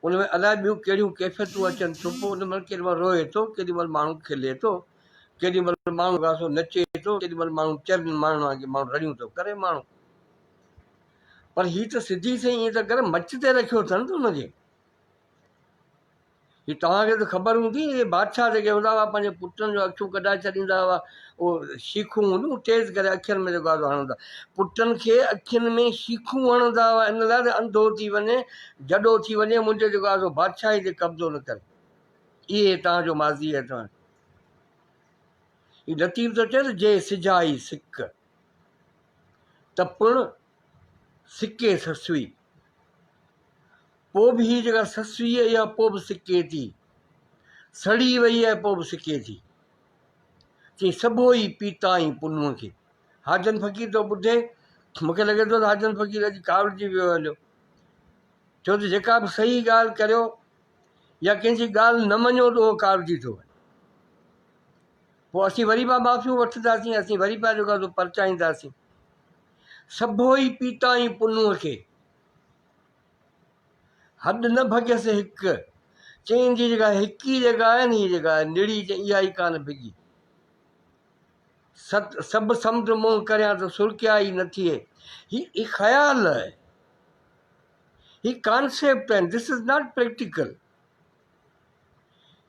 ان ۾ الائي ٻيون ڪهڙيون ڪيفيتون اچن ٿيون، پوء ان مهل ڪيڏي مهل روئي ٿو، ڪيڏي مهل ماڻهو کلي ٿو، ڪيڏي مهل ماڻهو گاسو نچي ٿو، ڪيڏي مهل ماڻهو چرن ماڻهن وانگي ماڻهو رڙيون ٿو ڪري ماڻهو. پر هي ته سڌي سئين ائين ته ڪري مچ تي رکيو اٿن ته ان کي. هي توهان کي ته خبر هوندي اهي بادشاهه جيڪي هوندا هئا پنهنجي پٽن جو اکيون ڪڍائي ڇڏيندا هئا اهو شيخون هونديون تيز ڪري اکين ۾ جيڪو آهي سو هڻندا پٽن کي اکين ۾ شيخون هڻندا هئا ان لاء ته انڌو ٿي وڃي جڏو ٿي وڃي منهنجو جيڪو آهي سو بادشاهي تي قبضو نه ڪري. اهي توهان جو ماضي آهي توهان هي لطيف ٿو چئي ته جي سجائي سڪ ته پڻ سڪي سسئي. پوء به هي جيڪا سسئي آهي اها پوء به سڪي ٿي. سڙي وئي آهي پوء به سڪي ٿي. چي سڀو ئي پيتائين پنهونء کي. حاجن فقير ٿو ٻڌي. مون کي لڳي ٿو ته حاجن فقير اڄ ڪاوڙجي ويو هليو. ڇو ته جيڪا به صحيح ڳالهه ڪريو يا ڪنهن جي ڳالهه نه مڃو ته اهو ڪاوڙجي ٿو وڃي. پوء اسين وري پيا معافيون وٺنداسين، اسين وري پيا جيڪو آهي سو پرچائينداسين. سڀو ئي پيتائين پنهونء کي. هڏ نه ڀڳيس هڪ. چئين جي جيڪا هڪي جيڪا آهي نه هي جيڪا نڙي چئين اها ئي ڪانه ڀڳي. ست سڀ سمنڊ منهن ڪريان ته سرڪيا ئي نه ٿئي. هي هي خيال آهي. هي ڪانسيپٽ آهن. This is not practical.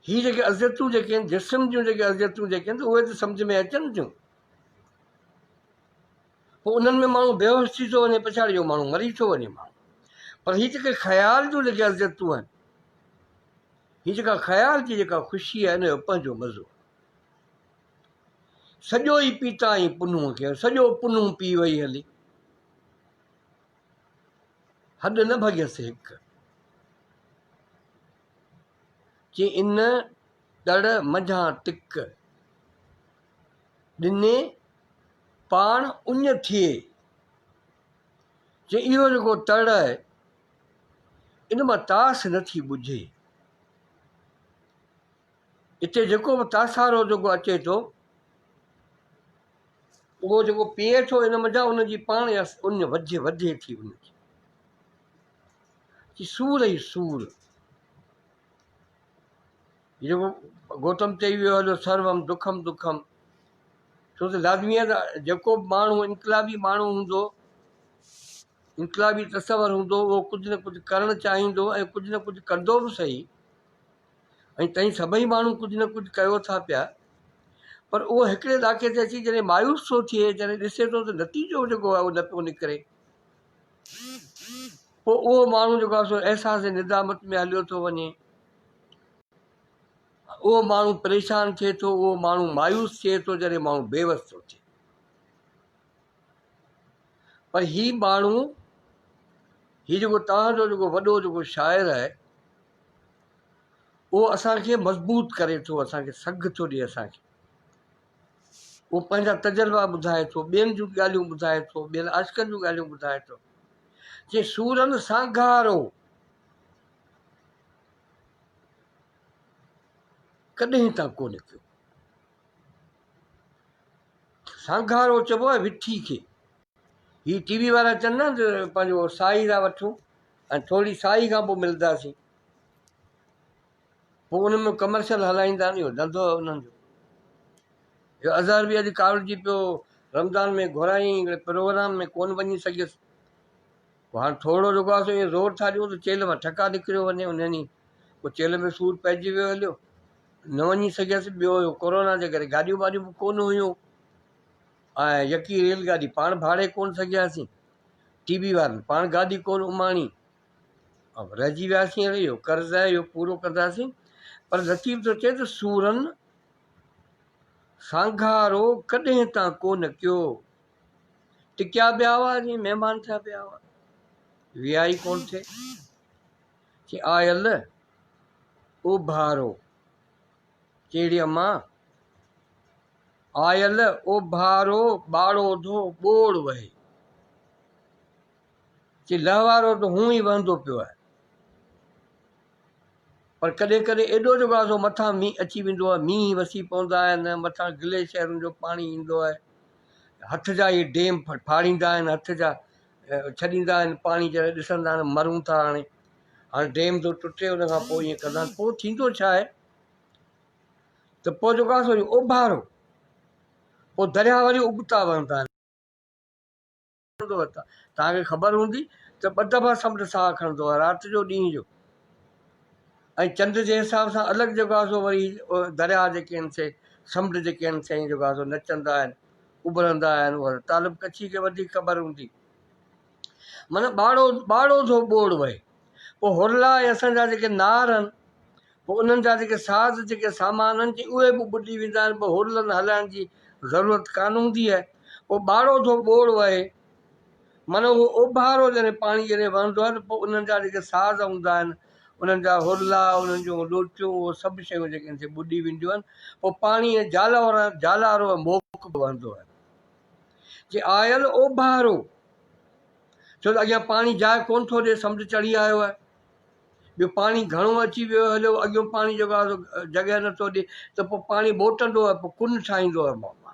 هي جيڪي اذيتون جيڪي آهن جسم جون جيڪي اذيتون جيڪي آهن ته اهي ته سمجهه ۾ اچن ٿيون. پوء انهن ۾ ماڻهو بيهوش ٿي ٿو وڃي پڇاڙي جو ماڻهو مري ٿو وڃي ماڻهو پر هي جيڪي خيال جون جيڪي اذيتون آهن هي جيڪا خيال جي جيڪا خوشي آهي ان جو پنهنجو مزو سڄو ئي پيتائين پنهون کي سڄو پنهون پي وئي هلي هڏ نه ڀڳيس هڪ چي ان تڙ منجهان تڪ ڏني پاڻ اڃ ٿئي. چي اهو جيڪو تڙ آهي، ان مان تاس نه ٿي ٻجهي. اتي جيڪو به تاسارو جيڪو اچي ٿو، اهو جيڪو پيئي ٿو ان منجهان ان جي پاڻ اها اڃ وڌي وڌي ٿي ان جي. چي سور ئي سور. جيڪو گوتم چئي ويو هليو سروم دکم دکم ڇو ته لازمي آهي ته جيڪو به ماڻهو انقلابي ماڻهو هوندو انقلابي تصور هوندو اهو ڪجهه نه ڪجهه ڪرڻ چاهيندو ۽ ڪجهه نه ڪجهه ڪندو به صحيح ۽ تئين سڀئي ماڻهو ڪجهه نه ڪجهه ڪيو ٿا پيا پر اهو هڪڙي ڏاڪي تي اچي جڏهن مايوس ٿو ٿئي جڏهن ڏسي ٿو ته نتيجو جيڪو آهي اهو نه پيو نڪري پوء اهو ماڻهو جيڪو آهي سو احساس ندامت ۾ هليو ٿو وڃي اهو ماڻهو پريشان ٿئي ٿو، اهو ماڻهو مايوس ٿئي ٿو جڏهن ماڻهو بيوس ٿو ٿئي. پر هي ماڻهو هي جيڪو توهان جو جيڪو وڏو جيڪو شاعر آهي اهو اسان کي مضبوط ڪري ٿو، اسان کي سگهه ٿو ڏئي اسان کي. اهو پنهنجا تجربا ٻڌائي ٿو، ٻين جون ڳالهيون ٻڌائي ٿو، ٻين عاشقن جون ڳالهيون ٻڌائي ٿو. چي سورن سانگهارو ڪڏهن تان ڪونه ڪيو. سانگهارو چئبو آهي وٺي کي. هي ٽي وي وارا چون نه ته پنهنجو سائي ٿا وٺون ۽ ٿوري سائي کان پوء ملنداسين. پوء ان ۾ ڪمرشل هلائيندا آهن اهو ڌنڌو آهي انهن جو. اهو اظهر به اڄ ڪاوڙجي پيو رمضان ۾ گهرايائين هڪڙي پروگرام ۾ ڪونه وڃي سگهيس. پوء هاڻ ٿورڙو جيڪو آهي سو ائين زور ٿا ڏيون ته چيلهه مان ٺڪا نڪريو وڃي انهن ئي پوء چيلهه ۾ سور پئجي ويو هليو نه وڃي سگهيس ٻيو اهو ڪورونا جي ڪري گاڏيون ٻاڏيون به ڪونه هيون ۽ يڪي ريل گاڏي پاڻ ڀاڙي ڪونه سگهياسين ٽي بي وارن پاڻ گاڏي ڪونه اماڻي رهجي وياسين هاڻي اهو قرض آهي اهو پورو ڪنداسين پر لطيف ٿو چئي ته سورن سانگهارو ڪڏهن تان ڪونه ڪيو ٽڪيا پيا هئا جيئن مهمان ٿيا پيا هئا ويا ئي ڪونه ٿي چي آيل اوڀارو چيڙي امان آيل اوڀارو ٻاڙو ڌو ٻوڙ وهي چي لهوارو ته هون ئي وهندو پيو آهي پر ڪڏهن ڪڏهن ايڏو جو گازو مٿان مينهن اچي ويندو آهي مينهن وسي پوندا آهن مٿان گليشيئرن جو پاڻي ايندو آهي هٿ جا اهي ڊيم ڦاڙيندا آهن هٿ جا ڇڏيندا آهن پاڻي جڏهن ڏسندا آهن مرون ٿا هاڻي هاڻي ڊيم ٿو ٽٽي ان کان پوء ائين ڪندا آهن پوء ٿيندو ڇا آهي ته پوء جيڪو آهي سو اوڀارو پوء درياهه وري ابتا وهندا آهن کڻندو آهي توهان کي خبر هوندي ته ٻه دفعا سمنڊ ساهه کڻندو آهي رات جو ڏينهن جو ۽ چنڊ جي حساب سان الڳ جيڪو آهي سو وري درياهه جيڪي آهن سي سمنڊ جيڪي آهن سي جيڪو آهي سو نچندا آهن اڀرندا آهن اها طالب ڪڇي کي وڌيڪ خبر هوندي معنيٰ ٻاڙو ٻاڙو ٿو ٻوڙ وهي پوء هرلا ۽ اسان جا جيڪي نار آهن پوء انهن جا جيڪي ساز جيڪي سامان آهن اهي به ٻڏي ويندا آهن پوء هرلن هلائڻ جي ضرورت ڪانه هوندي آهي پوء ٻاڙو ٿو ٻوڙ وهي معنيٰ اهو اوڀارو جڏهن پاڻي جڏهن وهندو آهي ته پوء انهن جا جيڪي ساز هوندا آهن انهن جا هرلا انهن جون ڏوٽيون اهو سڀ شيون جيڪي آهن سي ٻڏي وينديون آهن پوء پاڻي جالارو جالارو ۽ موڪ به وهندو آهي جي آيل اوڀارو ڇو ته اڳيان پاڻي جاء ڪونه ٿو ڏي سمنڊ چڙهي آيو آهي ٻيو پاڻي گهڻو اچي ويو هليو اڳيون پاڻي جيڪو آهي سو جڳهه نٿو ڏي ته پوء پاڻي ٻوٽندو آهي پوء ڪن ٺاهيندو آهي ماما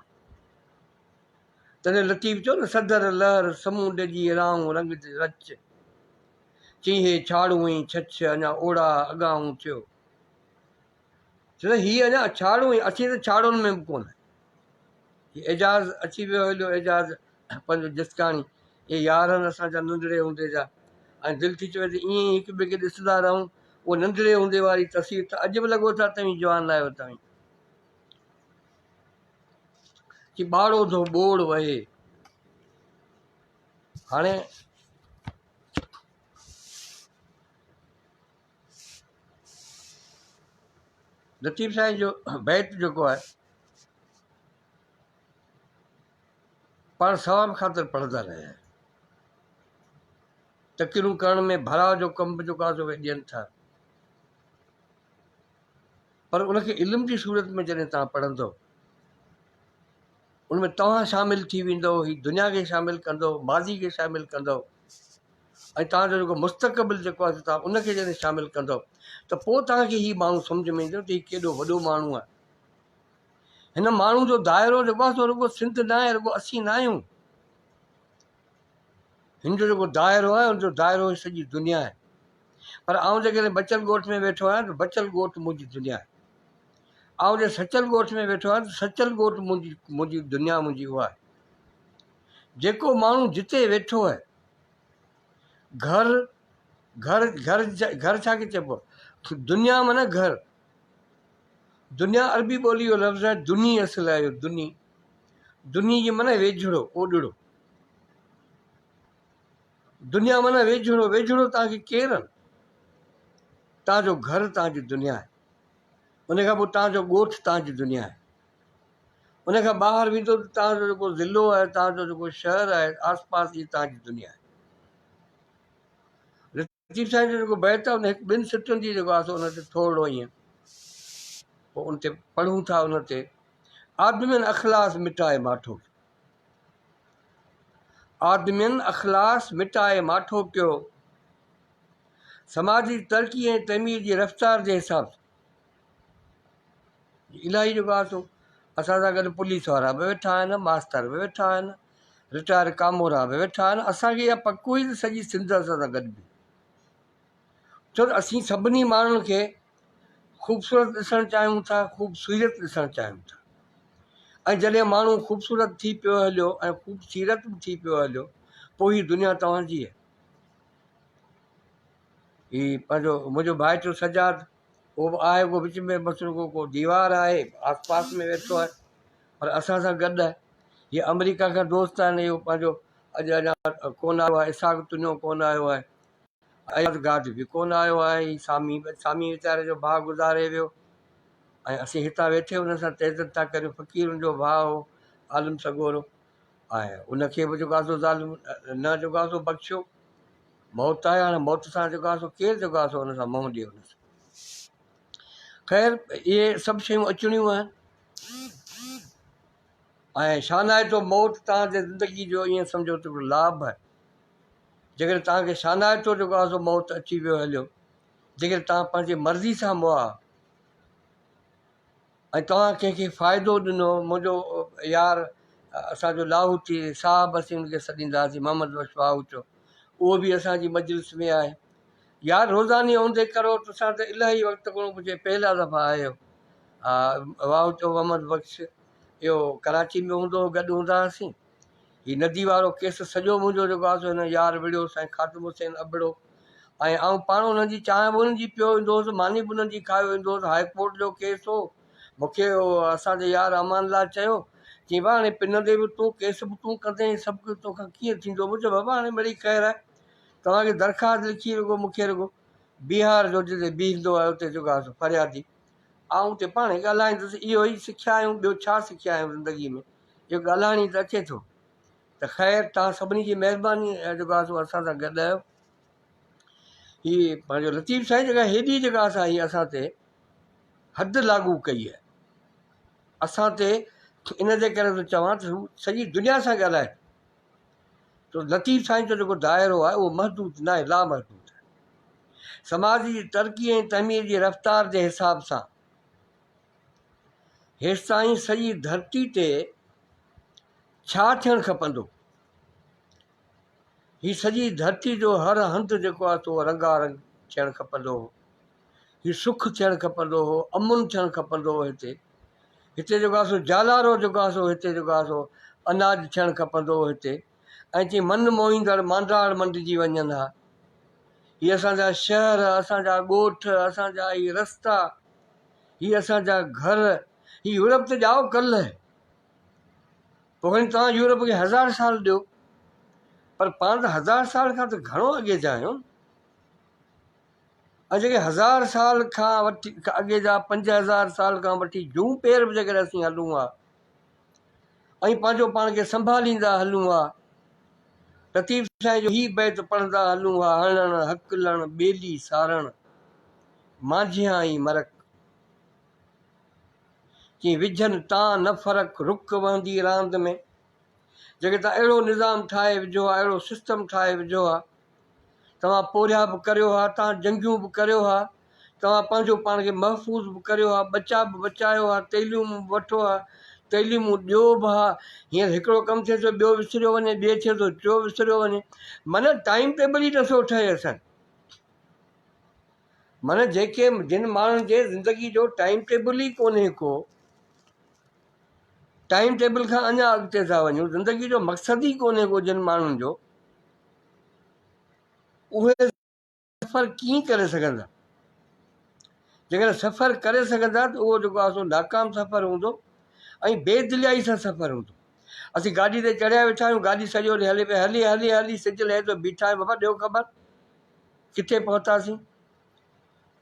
تڏهن لطيف چيو نه صدر لهر سمونڊ جي راهون رنگ رچ چيهي ڇاڙون ۽ ڇڇ اڃا اوڙا اڳاهون ٿيو ڇو ته هي اڃا ڇاڙون ۽ اسين ته ڇاڙون ۾ به ڪونه هي اعجاز اچي ويو هليو اعجاز پنهنجو جسڪاڻي اهي يار آهن اسان جا ننڍڙي هوندي جا ۽ دل ٿي چوي ته ائين ئي هڪ ٻئي کي ڏسندا رهون اهو ننڍڙي هوندي واري تصوير ته اڄ به لڳو ٿا توهين جوان آهيو توهين چي ٻاڙو ٿو ٻوڙ وهي هاڻي لطيف سائين جو بيت جيڪو آهي پاڻ ثواب خاطر پڙهندا رهيا آهيون. تقريرون ڪرڻ ۾ ڀراء جو ڪم به جيڪو آهي سو اهي ڏين ٿا. پر ان کي علم جي صورت ۾ جڏهن توهان پڙهندؤ ان ۾ توهان شامل ٿي ويندؤ، هي دنيا کي شامل ڪندؤ، ماضي کي شامل ڪندؤ ۽ توهان جو جيڪو مستقبل جيڪو آهي توهان ان کي جڏهن شامل ڪندؤ ته پوء توهان کي هي ماڻهو سمجهه ۾ ايندو ته هي ڪيڏو وڏو ماڻهو آهي. هن ماڻهو جو دائرو جيڪو آهي سو رڳو سنڌ نه آهي رڳو اسين نه آهيون هن جو جيڪو دائرو آهي ان جو دائرو سڄي دنيا آهي پر آئون جيڪڏهن بچل ڳوٺ ۾ ويٺو آهيان ته بچل ڳوٺ منهنجي دنيا آهي آئون جي سچل ڳوٺ ۾ ويٺو آهيان ته سچل ڳوٺ منهنجي منهنجي دنيا منهنجي اها آهي جيڪو ماڻهو جتي ويٺو آهي گهر گهر گهر گهر ڇا کي چئبو دنيا معنيٰ گهر دنيا عربي ٻولي جو لفظ آهي دني اصل آهي اهو دني دني جي معنيٰ ويجهڙو اوڏڙو دنيا معنيٰ ويجهڙو ويجهڙو توهان کي ڪير آهن توهان جو گهر توهان جي دنيا آهي ان کان پوء توهان جو ڳوٺ توهان جي دنيا آهي ان کان ٻاهر ويندو ته توهان جو جيڪو ضلعو آهي توهان جو جيڪو شهر آهي آس پاس جي توهان جي دنيا آهي لطيف سائين جو جيڪو بيت آهي ان هڪ ٻن سٽن جي جيڪو آهي سو ان تي ٿورڙو ائين پوء ان تي پڙهون ٿا ان تي آدمين اخلاص مٽائي ماٺو ڪيو آدمين اخلاص مٽائي ماٺو ڪيو سماجي ترقي ۽ تعمير جي رفتار جي حساب سان الاهي جيڪو آهي سو اسان سان گڏ پوليس وارا به ويٺا آهن ماستر به ويٺا آهن رٽائر ڪامورا به ويٺا آهن اسان کي اها پڪ هئي ته سڄي سنڌ اسان سان گڏ بيهي ڇو ته اسين سڀني ماڻهن کي خوبصورت ڏسڻ چاهيون ٿا خوبصورت ڏسڻ چاهيون ٿا ۽ جڏهن ماڻهو خوبصورت ٿي پيو هليو ۽ خوبصيرت به ٿي پيو هليو پوء هي دنيا توهان جي آهي. هي پنهنجو منهنجو ڀائٽيو سجاد اهو به آهي اهو وچ ۾ بس رڳو ڪو ديوار آهي آس پاس ۾ ويٺو آهي پر اسان سان گڏ آهي. هي آمريڪا کان دوست آهن اهو پنهنجو اڄ اڃا ڪونه آيو آهي اسحاق تنيو ڪونه آيو آهي اياز گاد به ڪونه آيو آهي هي سامي سامي ويچاري جو ڀاء گذاري ويو ۽ اسين هتان ويٺي ان سان تعزيت ٿا ڪريون فقيرن جو ڀاء هو عالم سڳورو ۽ ان کي به جيڪو آهي سو ظالم نه جيڪو آهي سو بخشيو موت آهي هاڻي موت سان جيڪو آهي سو ڪير جيڪو آهي سو ان سان منهن ڏئي ان سان خير اهي سڀ شيون اچڻيون آهن ۽ شانائتو موت توهان جي زندگي جو ائين سمجهو ته هڪڙو لاڀ آهي جيڪڏهن توهان کي شانائتو جيڪو آهي سو موت اچي ويو هليو جيڪڏهن توهان پنهنجي مرضي سان مئا ۽ توهان ڪنهن کي فائدو ڏنو منهنجو يار اسان جو لاهوتي صاحب اسين ان کي سڏيندا هئاسين محمد بخش باهوچو اهو به اسان جي مجلس ۾ آهي يار روزاني اوندي ڪرو تسان ته الاهي وقت ڪونه پڇي پهلا دفعا آيو ها واهوچو محمد بخش اهو ڪراچي ۾ هوندو هو گڏ هوندا هئاسين هي ندي وارو ڪيس سڄو منهنجو جيڪو آهي سو هن يار وڙهيو سائين خادم حسين ابڙو ۽ آئون پاڻ انهن جي چانهه به انهن جي پيو ايندو هوس ماني به انهن جي کايو ايندو هوس هاء ڪورٽ جو ڪيس هو مون کي اسان جي يار امان الله چيو چيائين بابا هاڻي پنندي به تون ڪيس به تون ڪندين سڀ ڪجهه توکان ڪيئن ٿيندو مون چيو بابا هاڻي مڙئي خير آهي توهان کي درخواست لکي رڳو مون کي رڳو بيهار جو جتي بيهندو آهي اتي جيڪو آهي سو فريادي آئون اتي پاڻ ئي ڳالهائيندس اهو ئي سکيا آهيون ٻيو ڇا سکيا آهيون زندگي ۾ اهو ڳالهائڻ ئي ته اچي ٿو ته خير توهان سڀني جي مهرباني جيڪو آهي سو اسان سان گڏ آهيو. هي پنهنجو لطيف سائين جيڪا هيڏي جيڪا اسان هي اسان تي حد لاڳو ڪئي آهي اسان تي ان جي ڪري ٿو چوان ته هو سڄي دنيا سان ڳالهائي ٿو لطيف سائين جو جيڪو دائرو آهي اهو محدود نه آهي لامحدود آهي سماج جي ترقي ۽ تعمير جي رفتار جي حساب سان هيستائين سڄي ڌرتي تي ڇا ٿيڻ کپندو؟ هي سڄي ڌرتي جو هر هنڌ جيڪو آهي سو رنگا رنگ ٿيڻ کپندو هو. هي سک ٿيڻ کپندو هو، امن ٿيڻ کپندو هو هتي. هتي جيڪو آهي سو جالارو جيڪو آهي سو هتي جيڪو آهي سو اناج ٿيڻ کپندو هو هتي. ۽ چي من موهيندڙ مانڊاڙ منڊجي وڃن ها. هي اسان جا شهر، اسان جا ڳوٺ، اسان جا هي رستا، هي اسان جا گهر، هي يورپ ته ڄائو ڪلهه. پوء کڻي توهان يورپ کي هزار سال ڏيو، پر پاڻ ته هزار سال کان ته گهڻو اڳي جا آهيون. ۽ جيڪي هزار سال کان وٺي اڳي جا 5000 سال کان وٺي جون پير به جيڪڏهن اسين هلون ها ۽ پنهنجو پاڻ کي سنڀاليندا هلون ها، لطيف سائين جو هي بيت پڙهندا هلون ها، هڻڻ، هڪلڻ، ٻيلي سارڻ، مانجهيان ئي مرڪ. چي وجهن تان نه فرق، رڪ وهندي راند ۾. جيڪڏهن توهان اهڙو نظام ٺاهي وجهو ها، اهڙو سسٽم ٺاهي وجهو ها، توهان پورهيا به ڪريو ها، توهان جنگيون به ڪريو ها، توهان پنهنجو پاڻ کي محفوظ به ڪريو ها، ٻچا به بچايو ها، تعليمون به وٺو ها، تعليمون ڏيو به ها. هينئر هڪڙو ڪم ٿئي ٿو ٻيو وسريو وڃي، ٻئي ٿئي ٿو ٽيو وسريو وڃي. معنيٰ ٽائيم ٽيبل ئي نٿو ٺهي اسان جو. معنيٰ جيڪي جن ماڻهن جي زندگي جو ٽائيم ٽيبل ئي ڪونهي ڪو، ٽائيم ٽيبل کان اڃا اڳتي ٿا وڃون، زندگي جو مقصد ئي ڪونهي ڪو جن ماڻهن جو، اهي سفر ڪيئن ڪري سگهندا؟ جيڪڏهن سفر ڪري سگهندا ته اهو جيڪو آهي سو ناڪام سفر هوندو ۽ بي دليائي سان سفر هوندو. اسين گاڏي تي چڙهيا ويٺا آهيون، گاڏي سڄو ڏينهن هلي پئي، هلي هلي هلي سج لهي ٿو بيٺا آهيون، بابا ڏيو خبر ڪٿي پهتاسين؟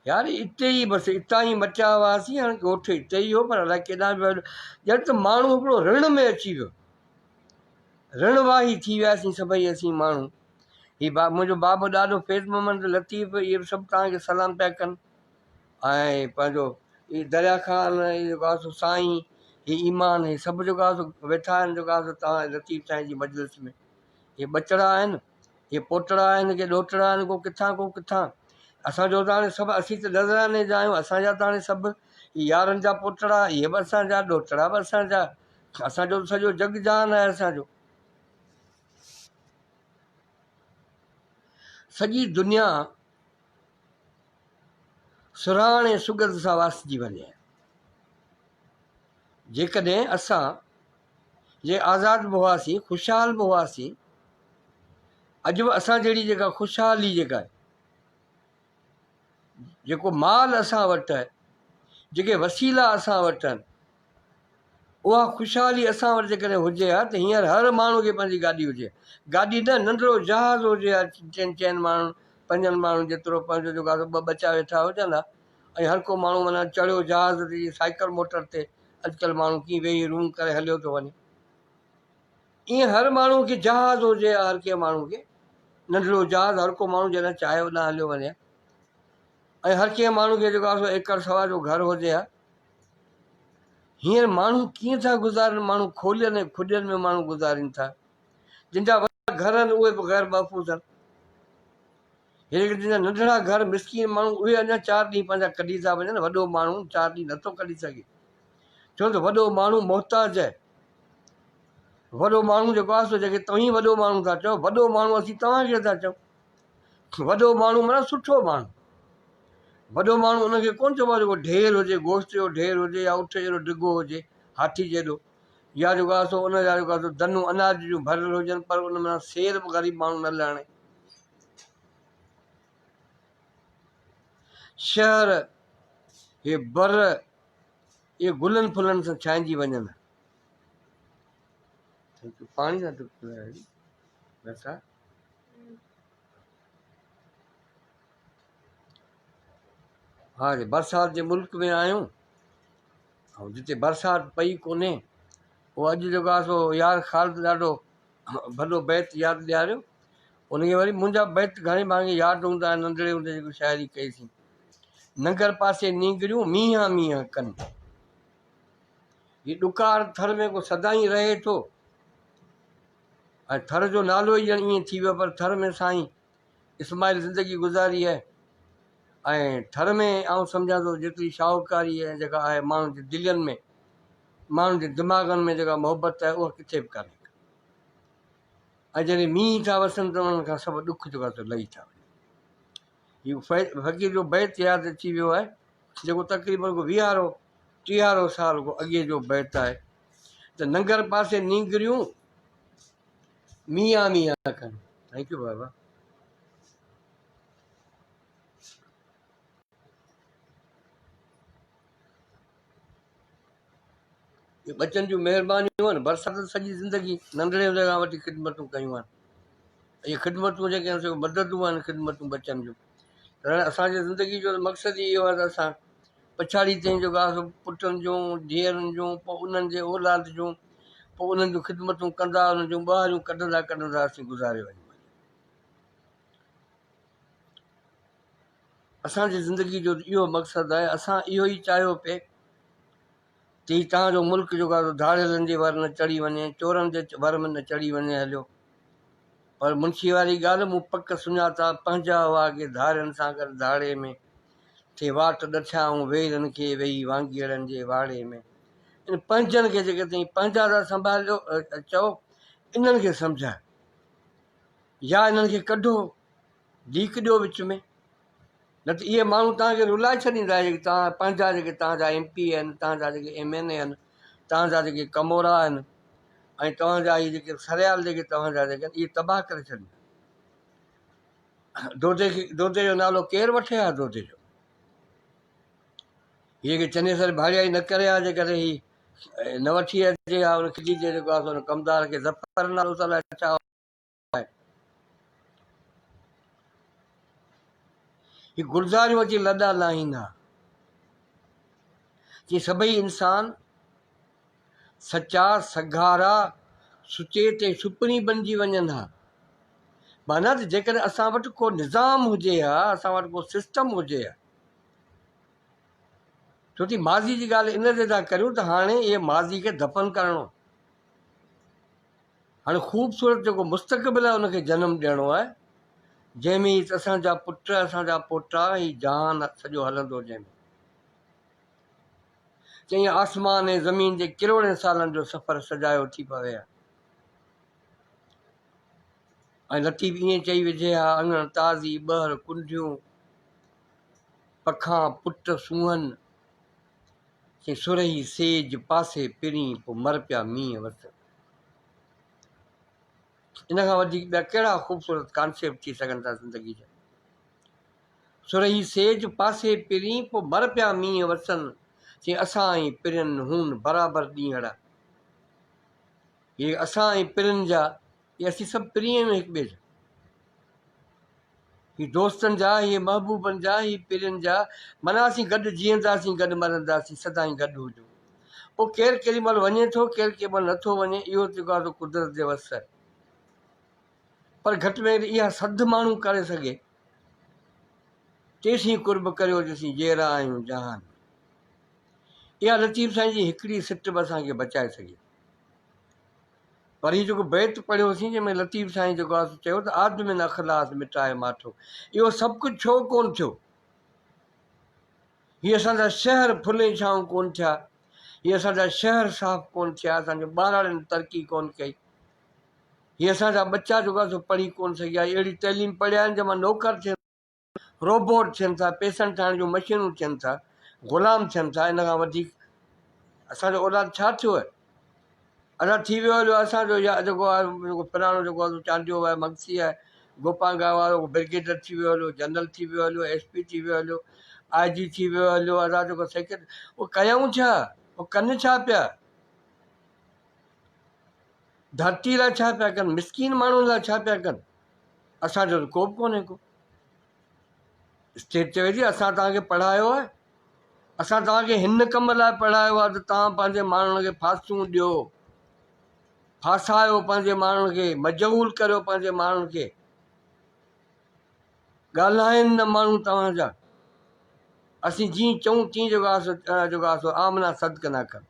يار اتي ئي بس اتان ئي مٽيا هئاسين، هاڻي ڳوٺ اتي ئي هو پر الائي ڪيڏانهن ويو. ڄڻ ته ماڻهو هڪڙو رڻ ۾ اچي ويو. رڻ واهي ٿي وياسين سڀئي اسين ماڻهو. هي با منهنجو بابو ڏاڏو فيض محمد لطيف اهي به سڀ توهان کي سلام پيا ڪن ۽ پنهنجو هي دريا خان هي جيڪو آهي سو سائين هي ايمان هي سڀ جيڪو آهي سو ويٺا آهن جيڪو آهي سو توهان لطيف سائين جي مجلس ۾ هي ٻچڙا آهن هي پوٽڙا آهن ڪي ڏوهٽڙا آهن ڪو ڪٿان ڪو ڪٿان اسان جو ته هاڻي سڀ اسين ته نذراني جا آهيون اسان جا ته هاڻي سڀ يارن جا پوٽڙا اهي به اسان جا ڏوهٽڙا به اسان جا اسان جو ته سڄو جڳ جهان آهي اسان جو. سڄي دنيا سرهاڻ ۽ سڳنڌ سان واسجي وڃي. جيڪڏهن اسان جي آزاد به هئاسين، خوشحال به هئاسين، اڄ به اسان جهڙي جيڪا خوشحالي جيڪا آهي. جيڪو مال اسان وٽ آهي، جيڪي وسيلا اسان وٽ آهن، اها خوشحالي اسان وٽ جيڪڏهن هجي ها ته هينئر هر ماڻهو کي پنهنجي گاڏي هجي ها. گاڏي نه ننڍڙو جهاز هجي ها چئن چئن ماڻهن پنجن ماڻهن جيترو پنهنجو جيڪو آهي سو ٻه ٻچا ويٺا هجن ها ۽ هر ڪو ماڻهو معنيٰ چڙهيو جهاز تي جيئن سائيڪل موٽر تي اڄڪلهه ماڻهو ڪيئن ويهي روم ڪري هليو ٿو وڃي ائين هر ماڻهو کي جهاز هجي ها هر ڪنهن ماڻهو کي ننڍڙو جهاز هر ڪو ماڻهو جڏهن چاهي اوڏانهن هليو وڃي ها ۽ هر ڪنهن ماڻهو کي جيڪو آهي سو ايڪڙ سوا جو گهر هجي ها. هينئر ماڻهو ڪيئن ٿا گذارين، ماڻهو کولين ۽ کڏين ۾ ماڻهو گذارين ٿا. جن جا وڏا گهر آهن اهي به غير محفوظ آهن. هينئر جن جا ننڍڙا گهر مسڪين ماڻهو اهي اڃا چار ڏينهن پنهنجا ڪڍي ٿا وڃن، وڏو ماڻهو چار ڏينهن نٿو ڪڍي سگهي. ڇو ته وڏو ماڻهو محتاج آهي. وڏو ماڻهو جيڪو آهي سو جيڪي توهين وڏو ماڻهو ٿا چئو، وڏو ماڻهو اسين توهان کي ٿا چئون. وڏو ماڻهو معنيٰ سٺو ماڻهو. وڏو ماڻهو ان کي ڪونه چئبو آهي جيڪو ڍير هجي، گوشت جو ڍير هجي يا اٺ جيڏو ڊگهو هجي، هاٿي جيڏو يا جيڪو آهي سو ان جا جيڪو آهي سو دنون اناج جون ڀريل هجن پر ان مان سير به غريب ماڻهو نه لهڻي. شهر، هي بر، اهي گلن ڦلن سان ڇانئجي وڃن. پاڻي نه ٿو پيئان. ها جي برسات جي ملڪ ۾ آهيون ۽ جتي برسات پئي ڪونهي اهو اڄ جيڪو آهي سو يار خالد ڏاڍو ڀلو بيت ياد ڏياريو ان کي وري منهنجا بيت گهڻي ڀاڱي ياد هوندا آهن ننڍڙي هوندي جيڪو شاعري ڪئيسين ننگر پاسي نينگريون مينهن مينهن ڪن هي ڏڪار ٿر ۾ ڪو سدائين رهي ٿو ۽ ٿر جو نالو ئي ڄڻ ائين ٿي ويو پر ٿر ۾ سائين اسماعيل زندگي گذاري آهي ۽ ٿر ۾ آئون سمجهان ٿو جيتري شاهوڪاري ۽ جيڪا آهي ماڻهن جي دلين ۾ ماڻهن جي دماغن ۾ جيڪا محبت آهي اها ڪٿي به ڪانهي ۽ جڏهن مينهن ٿا وسن ته انهن کان سڀ ڏک جيڪو آهي سو لهي ٿا وڃن. هي فقير جو بيت ياد اچي ويو آهي جيڪو تقريبن ڪو ويهارو ٽيهارو سال ڪو اڳي جو بيت آهي ته ننگر پاسي نينگريون ميان ميان ڪن. Thank you بابا. ٻچن جون مهربانيون آهن برسات سڄي زندگي ننڍڙي هوندي کان وٺي خدمتون ڪيون آهن اهي خدمتون جيڪي آهن سي مددون آهن خدمتون ٻچن جون ته اسانجي زندگي جو مقصد ئي اهو آهي ته اسان پڇاڙي تائين جيڪو آهي سو پٽن جون ڌيئرن جون پوء انهن جي اولاد جون پوء انهن جون خدمتون ڪندا انهن جون ٻهاريون ڪڍندا ڪڍندا اسين گذاري وڃون. اسان جي زندگي جو اهو مقصد آهي اسان اهو ئي چاهيو پئي ته هي توهان جو ملڪ جيڪو آهي سو ڌاڙيلن جي ور نه چڙهي وڃي چورن جي ور ۾ نه چڙهي وڃي هليو پر منشي واري ڳالهه مون پڪ سڃاتا پنهنجا هئا ڪي ڌارين سان گڏ ڌاڙي ۾ ٿي واٽ ڏٺيائون ويرن کي ويهي وانگيئڙن جي واڙي ۾ ان پنهنجن کي جيڪي تئين پنهنجا ٿا سنڀاليو چئو انهن کي سمجهايو يا انهن کي ڪڍو ليڪ ڏيو وچ ۾ نه ته اهي ماڻهو توهان کي رلائي ڇڏيندا جيڪي توهان پنهنجا جيڪي توهان جا ايم پي آهن توهان جا جيڪي ايم اين اي آهن توهان جا جيڪي ڪمورا آهن ۽ توهان جا اهي جيڪي سريال جيڪي توهان جا جيڪي آهن اهي تباهه ڪري ڇڏيندا دودي کي دودي جو نالو ڪير وٺي ها دودي جو هي جيڪي چنيسر ڀاڙيائي نه ڪري ها جيڪڏهن هي نه وٺي اچي ها ان کجي جي جيڪو آهي سو ان ڪمدار کي ظفر نالو ته الائي ڇا آهي. هي گلزاريون اچي لڏا لاهين ها. جي سڀئي انسان سچا، سگهارا، سچيت ۽ سپرين بنجي وڃن ها. معنيٰ ته جيڪڏهن اسان وٽ ڪو نظام هجي ها، اسان وٽ ڪو سسٽم هجي ها. ڇو ته ماضي جي ڳالهه ان تي ٿا ڪريون ته هاڻي اهي ماضي کي دفن ڪرڻو. هاڻي خوبصورت جيڪو مستقبل آهي ان کي جنم ڏيڻو آهي جنهن ۾ هي اسان جا پٽ اسان جا پوٽا هي جهان سڄو هلندو جنهن ۾ چئين آسمان ۽ زمين جي ڪروڙين سالن جو سفر سجايو ٿي پوي ها ۽ لطيف ائين چئي وجهي ها اڱڻ تازي ٻهر ڪنڊيون پکان پٽ سونهن سي سرهي سيج پاسي پرين پوء مر پيا مينهن وس. ان کان وڌيڪ ٻيا ڪهڙا خوبصورت ڪانسيپٽ ٿي سگهن ٿا زندگي جا. سرهي سيج پاسي پرين، پوء مر پيا مينهن وسن، چي اسان ۽ پرين هون برابر ڏينهڙا. هي اسان ۽ پرين جا، هي اسين سڀ پرين آهيون هڪ ٻئي جا. هي دوستن جا، هي محبوبن جا، هي پرين جا، معنيٰ اسين گڏ جيئنداسين، گڏ مرنداسين، سدائين گڏ هجون. پوء ڪير ڪيڏي مهل وڃي ٿو، ڪير ڪيڏي مهل نٿو وڃي، اهو جيڪو آهي سو قدرت جي وس آهي. پر گهٽ ۾ گهٽ اها سڌ ماڻهو ڪري سگهي، تيسين قرب ڪريو جيسين جيئرا آهيون جهان ۾. اها لطيف سائين جي هڪڙي سٽ به اسان کي بچائي سگهي ٿي. پر هي جيڪو بيت پڙهيوسين جنهن ۾ لطيف سائين جيڪو آهي سو چيو ته آدمين اخلاص مٽائي ماٺو. اهو سڀ ڪجهه ڇو ڪونه ٿيو؟ هي اسان جا شهر ڦلين ڇانو ڪونه ٿيا. هي اسان جا شهر صاف ڪونه ٿيا. اسان جي ٻهراڙين ترقي ڪونه ڪئي. هي اسان جا ٻچا جيڪو آهي سو پڙهي ڪونه سگهيا. اهڙي تعليم پڙهيا آهن جنهن مان نوڪر ٿين، روبوٽ ٿين ٿا، پئسن ٺاهڻ جون مشينون ٿين ٿا، غلام ٿين ٿا. ان کان وڌيڪ اسان جو اولاد ڇا ٿيو آهي؟ ادا ٿي ويو هليو اسان جو يا جيڪو آهي جيڪو فلاڻو جيڪو آهي چانڊيو آهي مگسي آهي گوپانگا وارو برگيڊر ٿي ويو هليو جنرل ٿي ويو هليو ايس پي ٿي ويو هليو آء جي ٿي ويو هليو ادا جيڪو سيڪريٽري اهو ڪيائون ڇا؟ اهو ڪن ڇا پيا؟ ڌرتي لاء ڇا پيا ڪن؟ مسڪين ماڻهن لاء ڇا پيا ڪن؟ اسان جو ته ڪو به ڪونهي ڪو. اسٽيٽ چوي ٿي اسان توهان کي پڙهايو آهي، اسان توهان کي هن ڪم لاء پڙهايو آهي ته توهان پنهنجي ماڻهن کي ڦاسيون ڏيو، ڦاسايو پنهنجي ماڻهن کي، مجهول ڪريو پنهنجي ماڻهن کي، ڳالهائن نه ماڻهو توهان جا، اسين جيئن چئون تيئن جيڪو آهي سو جيڪو آهي سو آمنا صدق نه ڪن.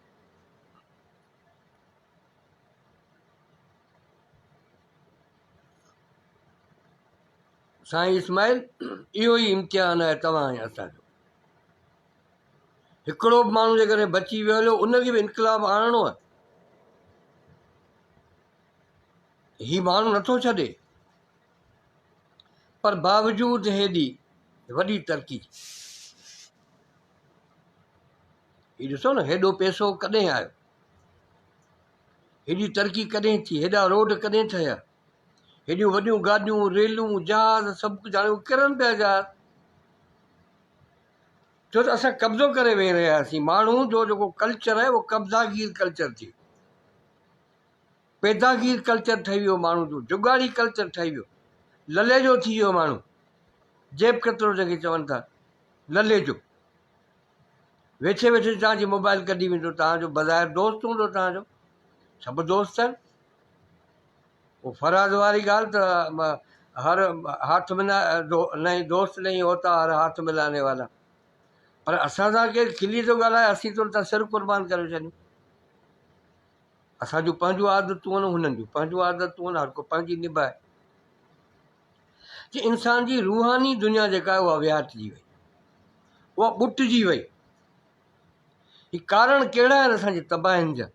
سائين اسماعيل اهو ئي امتحان آهي توهان ۽ اسان جو. هڪڙو به ماڻهو جيڪڏهن بچي ويو هليو ان کي به انقلاب آڻڻو آهي. هي ماڻهو نٿو ڇڏي پر باوجود هيڏي وڏي ترقي هي ڏسو نه هيڏو پيسو ڪڏهن آيو، هيڏي ترقي ڪڏهن ٿي، هيڏا روڊ ڪڏهن ٺهيا، هيڏيون وڏيون گاڏيون، ريلون، جهاز سڀ ڪجهه هاڻي ڪرن پيا جهاز. ڇو ته اسان قبضو ڪري ويهي رهيا هئاسين، ماڻهو جو جيڪو ڪلچر آهي اهو قبضاگير ڪلچر ٿي ويو، پيداگير ڪلچر ٺهي ويو ماڻهو جو، جگاڙي ڪلچر ٺهي ويو، للي جو ٿي ويو ماڻهو، جيب ڪترو جنهن کي چون ٿا للي جو. ويٺي ويٺي توهان جي موبائل ڪڍي ويندو توهان جو بظاهر دوست هوندو توهان جو سڀ دوست آهن هو فراز واري ڳالهه ته هر هاٿ ملا نئين دوست نئين هوتا هر هاٿ ملاني والا پر اسان سان ڪير کلي ٿو ڳالهائي اسين ته ان تان سر قربان ڪري ڇڏيون اسان جون پنهنجون عادتون آهن هنن جون پنهنجون عادتون آهن هر ڪو پنهنجي نڀائي چي انسان جي روحاني دنيا جيڪا آهي اها وياٽجي وئي، اها ٻٽجي وئي. هي ڪارڻ ڪهڙا آهن اسان جي تباهين جا؟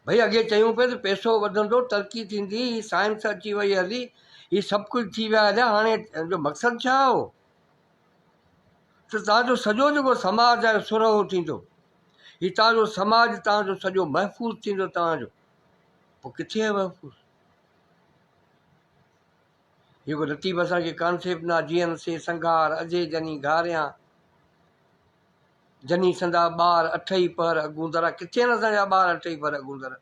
ڀئي اڳي چيون پئي ته پئسو وڌندو، ترقي ٿيندي، هي سائنس اچي وئي هلي، هي سڀ ڪجهه ٿي ويا هليا، هاڻي ان جو مقصد ڇا هو؟ ته توهان جو سڄو جيڪو سماج آهي سرهو ٿيندو، هي توهان جو سماج توهان جو سڄو محفوظ ٿيندو توهان جو، پوء ڪٿي آهي محفوظ؟ هي ڪو لطيف اسان کي ڪانسيپٽ نا جيئن سي سنگهار اجهي جني گهاريان جني سندا ٻار اٺئي پهر اگوندرا ڪٿي آهن اسان جا ٻار اٺئي پهر اگوندرا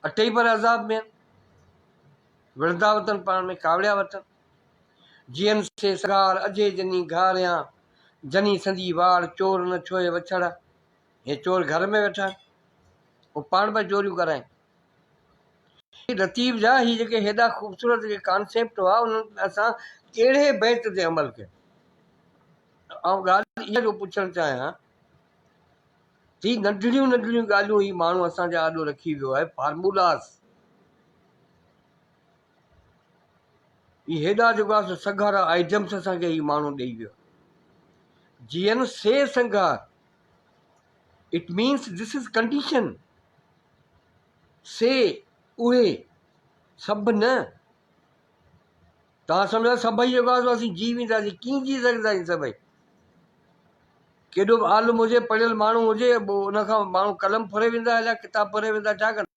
اٺئي پهر عذاب ۾ آهن وڙهندا وتن پاڻ ۾ ڪاوڙيا وتن جيئن سي سنگهار اجهي جني گهاريان جني سندي واڙ چور نه ڇوهي وڇڙا هي چور گهر ۾ ويٺا آهن هو پاڻ پيا چوريون ڪرائين هي لطيف جا هي جيڪي هيڏا خوبصورت جيڪي ڪانسيپٽ هئا انهن تي اسان ڪهڙي بيت تي عمل ڪيو؟ آئون ڳالهه اها جو پڇڻ چاهيان ته هي ننڍڙيون ننڍڙيون ڳالهيون هي ماڻهو اسان جي آڏو رکي ويو آهي فارمولاز هي هيڏا جيڪو آهي سو سگهارا آئٽمس اسان کي هي ماڻهو ڏئي ويو جيئن سي Singhar it means this is condition سي، اهي، سڀ نه. توهان سمجهو ٿا سڀئي جيڪو آهي سو اسين جي وينداسين، ڪيئن جي سگهنداسين سڀئي؟ ڪيڏو به عالم هجي، پڙهيل ماڻهو هجي، ان کان ماڻهو قلم ڦري ويندا هليا، ڪتاب ڦري ويندا، ڇا ڪندا؟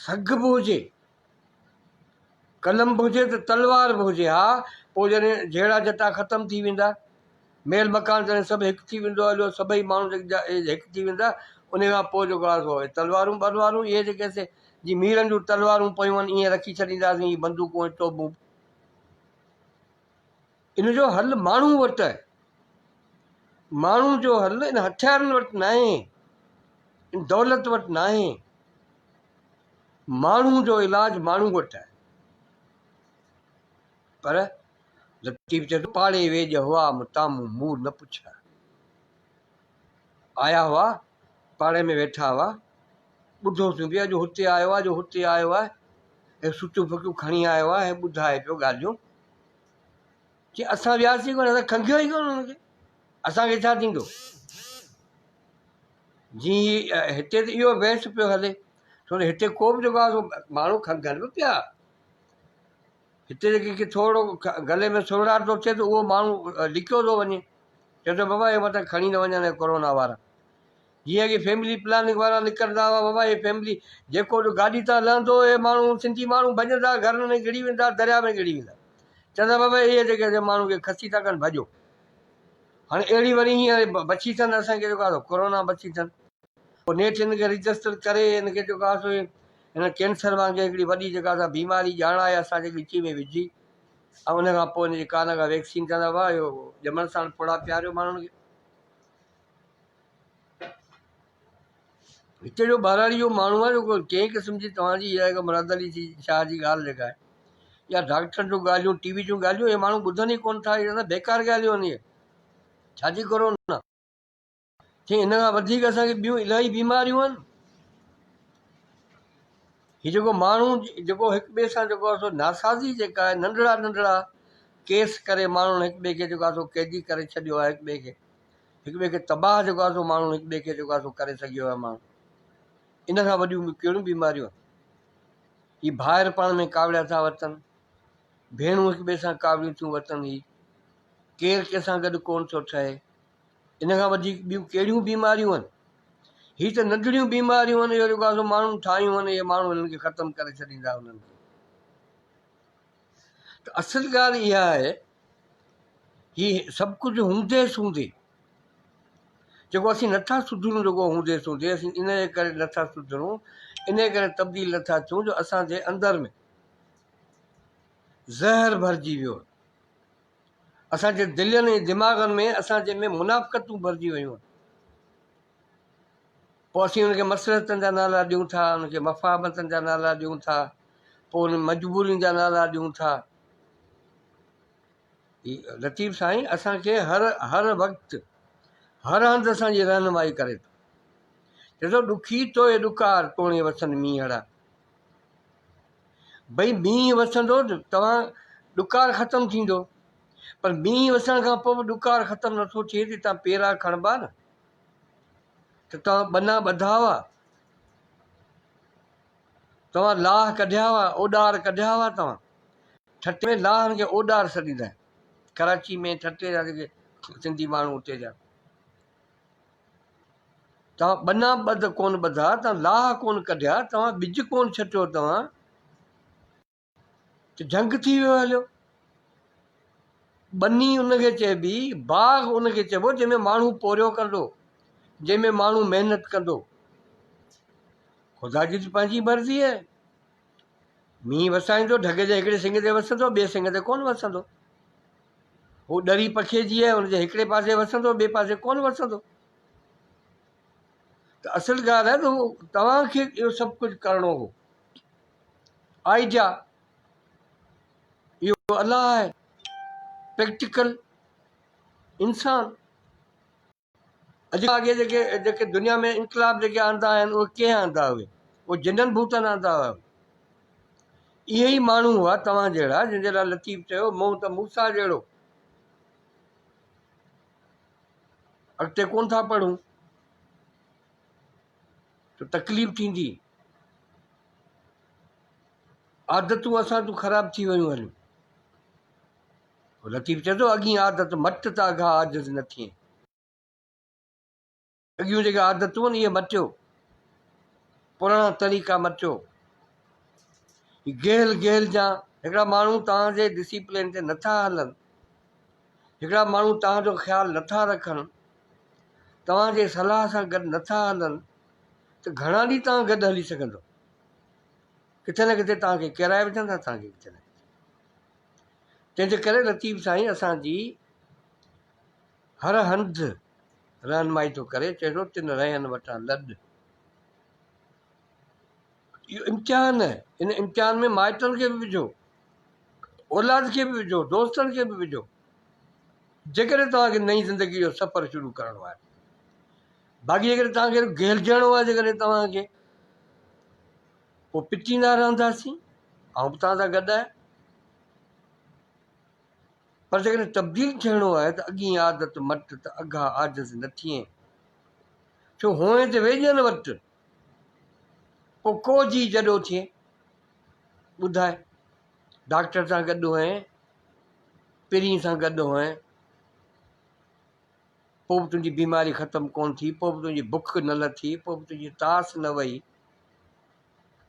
سگهه به هجي. قلم به هجي ته تلوار به هجي. ها، پوء جڏهن جهيڙا جٽا ختم ٿي ويندا، ميل مڪان جڏهن سڀ هڪ ٿي ويندو هليو، سڀئي ماڻهو جيڪي هڪ ٿي ويندا، انهي کان پوء جيڪو آهي سو تلوارون ٻلوارون اهي جيڪي سي جي ميرن جون تلوارون پيون آهن ائين رکي ڇڏينداسين هي بندوقون ۽ توبون. ان جو حل ماڻهو وٽ آهي. ماڻهو جو حل ان هٿيارن وٽ ناهي، ان دولت وٽ ناهي. ماڻهو جو علاج ماڻهو وٽ آهي. پر لطيف چئي ٿو، پاڙي ويڄ هئا متان مون مور نه پڇيا. آيا هئا، پاڙي ۾ ويٺا هئا، ٻڌوسون پيا جو هتي آيو آهي، جو هتي آيو آهي ۽ سٽيون ڦڪيون کڻي آيو آهي ۽ ٻڌائي پيو ڳالهيون. چي اسان وياسين ڪونه، اسان کنگهيو ئي ڪونه هن کي، اسان کي ڇا ٿيندو؟ جي هتي ته اهو بحث پيو هلي، ڇو ته هتي ڪو به جيڪو آهي سو ماڻهو کنگهن به پيا. هتي جيڪي ڪي ٿورو گلي ۾ سرڙاٽ ٿو ٿئي ته اهو ماڻهو لڪيو ٿو وڃي، چئي ٿو بابا هي متان کڻي نه وڃن هي ڪورونا وارا. جيئن اڳي فيملي پلاننگ وارا نڪرندا هئا بابا هي فيملي جيڪو به گاڏي تان لهندو هي ماڻهو سنڌي ماڻهو ڀڄندا گهرن ۾ گهڙي ويندا درياء ۾ گهڙي ويندا چوندا بابا اهي جيڪي ماڻهو کي کسي ٿا ڪن ڀڄو. هاڻي اهڙي وري هينئر بچي اٿن اسان کي جيڪو آهي سو ڪورونا بچي اٿن پوء نيٺ هن کي رجسٽر ڪري هن کي جيڪو آهي سو هن ڪينسر وانگي هڪڙي وڏي جيڪا سا بيماري ڄاڻائي اسان جي ڳچي ۾ وجهي ۽ ان کان پوء هن جي ڪا نه ڪا ويڪسين چوندا واهه اهو ڄمڻ ساڻ ڦوڙا پياريو ماڻهن کي. هتي جو ٻهراڙي جو ماڻهو آهي جيڪو ڪنهن قسم جي توهان جي اها مراد علي جي شاهه جي ڳالهه جيڪا آهي يا ڊاڪٽرن جون ڳالهيون ٽي وي جون ڳالهيون اهي ماڻهو ٻڌن ئي ڪونه ٿا اهي بيڪار ڳالهيون آهن اهي ڇا جي ڪورونا چي ان کان وڌيڪ اسان کي ٻيون الاهي بيماريون آهن هي جيڪو ماڻهو جيڪو هڪ ٻئي سان جيڪو آهي سو ناسازي جيڪا آهي ننڍڙا ننڍڙا ڪيس ڪري ماڻهن هڪ ٻئي کي جيڪو آهي سو قيدي ڪري ڇڏيو آهي هڪ ٻئي کي هڪ ٻئي کي تباهه جيڪو آهي سو ماڻهو هڪ ٻئي کي جيڪو آهي سو ڪري سگهيو آهي ماڻهو ان کان وڏيون ٻيون ڪهڙيون بيماريون آهن هي ڀائر پاڻ ۾ ڪاوڙيا ٿا وتن ڀيڻون هڪ ٻئي سان ڪاوڙيون ٿيون وتن هي ڪير ڪنهن سان گڏ ڪونه ٿو ٺهي ان کان وڌيڪ ٻيون ڪهڙيون بيماريون آهن هي ته ننڍڙيون بيماريون آهن اهو جيڪو آهي سو ماڻهن ٺاهيون آهن اهي ماڻهو هنن کي ختم ڪري ڇڏيندا انهن کي ته اصل ڳالهه اها آهي هي سڀ ڪجهه هوندي سوندي جيڪو اسين نٿا سڌرون جيڪو هوندي سوندي اسين ان جي ڪري نٿا سڌرون ان جي ڪري تبديل نٿا ٿيون جو اسان جي اندر ۾ زهر ڀرجي ويو آهي اسان جي دلين ۽ دماغن ۾ اسان جي ۾ منافقتون ڀرجي ويون آهن پوء اسين ان کي مصلحتن جا نالا ڏيون ٿا ان کي مفاهمتن جا نالا ڏيون ٿا پوء ان مجبورين جا نالا ڏيون ٿا لطيف سائين اسان کي هر هر وقت هر هنڌ اسان جي رهنمائي ڪري ٿو. چئي ٿو ڏکي توئي ڏڪار توڻي وسن مينهڙا. ڀئي مينهن وسندو ته توهان ڏڪار ختم ٿيندو پر مينهن وسڻ کان پوء به ڏڪار ختم نٿو ٿئي ته تان پيرا کڻبا نه ته توهان ٻنا ٻڌا هئا توهان لاهه ڪڍيا هئا اوڏار ڪڍيا هئا توهان ٺٽي ۾ لاهن کي اوڏار سڏيندا آهن. ڪراچي ۾ ٺٽي جا جيڪي سنڌي ماڻهو اتي جا. توهان ٻنا ٻڌ ڪونه ٻڌا، توهان لاهه ڪونه ڪڍيا، توهان ٻج ڪونه ڇٽيو توهان ته جهنگ ٿي ويو هليو. ٻني ان کي چئبي، باغ ان کي چئبو جنهن ۾ ماڻهو پورهيو ڪندو، جنهن ۾ ماڻهو محنت ڪندو. خدا جي ته پنهنجي مرضي آهي. مينهن وسائيندو، ڍڳي جي هڪڙي سنگ تي وسندو، ٻئي سنگ تي ڪونه وسندو. هو ڏري پکي جي آهي، ان جي هڪڙي پاسي وسندو، ٻئي پاسي ڪونه وسندو. ته اصل ڳالهه آهي ته توهان کي اهو سڀ ڪجهه ڪرڻو هو. آئيڊيا اهو الله آهي، پريڪٽيڪل انسان. اڄ کان اڳي جيڪي جيڪي دنيا ۾ انقلاب جيڪي آندا آهن اهي ڪنهن آندا اهي اهي جنن ڀوتن آندا هئا اهي ئي ماڻهو هئا توهان جهڙا جن جي لاء لطيف چيو منهن ته موسيٰ جهڙو اڳتي ڪون ٿا پڙهون ته تڪليف ٿيندي عادتون اسان جون خراب ٿي ويون هليون لطيف چئي ٿو، اڳين عادت مٽ ته اگها عاجز نه ٿئين. اڳيون جيڪي عادتون آهن اهي مٽيو. پراڻا طريقا مٽيو. هي گيهل گيهل جا هڪڙا ماڻهو توهان جي ڊسيپلين تي نٿا هلن، هڪڙا ماڻهو توهان جو خيال نٿا رکن، توهان جي صلاح سان گڏ نٿا هلن ته گهڻا ڏينهن توهان گڏ هلي سگهندو؟ ڪٿي نه ڪٿي توهان کي ڪيرائي وجهندا توهان کي ڪٿي نه ڪٿي. تنهن جي ڪري لطيف سائين اسان جي هر هنڌ رهنمائي ٿو ڪري، چئي ٿو تن رهين وٽان لڏ. اهو امتحان آهي، ان امتحان ۾ مائٽن کي به وجهو، اولاد کي به وجهو، دوستن کي به وجهو. جيڪڏهن توهان کي نئين زندگي جو سفر شروع ڪرڻو آهي. باقي جيڪڏهن توهان کي گهيلجڻو آهي جيڪڏهن توهان کي پوء پٽيندا رهنداسين، آئون به توهان سان گڏ آهيان. پر جيڪڏهن تبديل ٿيڻو آهي ته اڳين عادت مٽ ته اگها عاجز نه ٿئين. ڇو هونئن ته ويڄن وٽ پوء ڪو جي جڏو ٿئي؟ ٻڌاء، ڊاڪٽر سان گڏ هئين، پرين سان گڏ هئين، پوء به تنهنجي بيماري ختم ڪونه ٿي، پوء به تنهنجي بک نه لٿي، پوء به تنهنجي تاس نه وئي،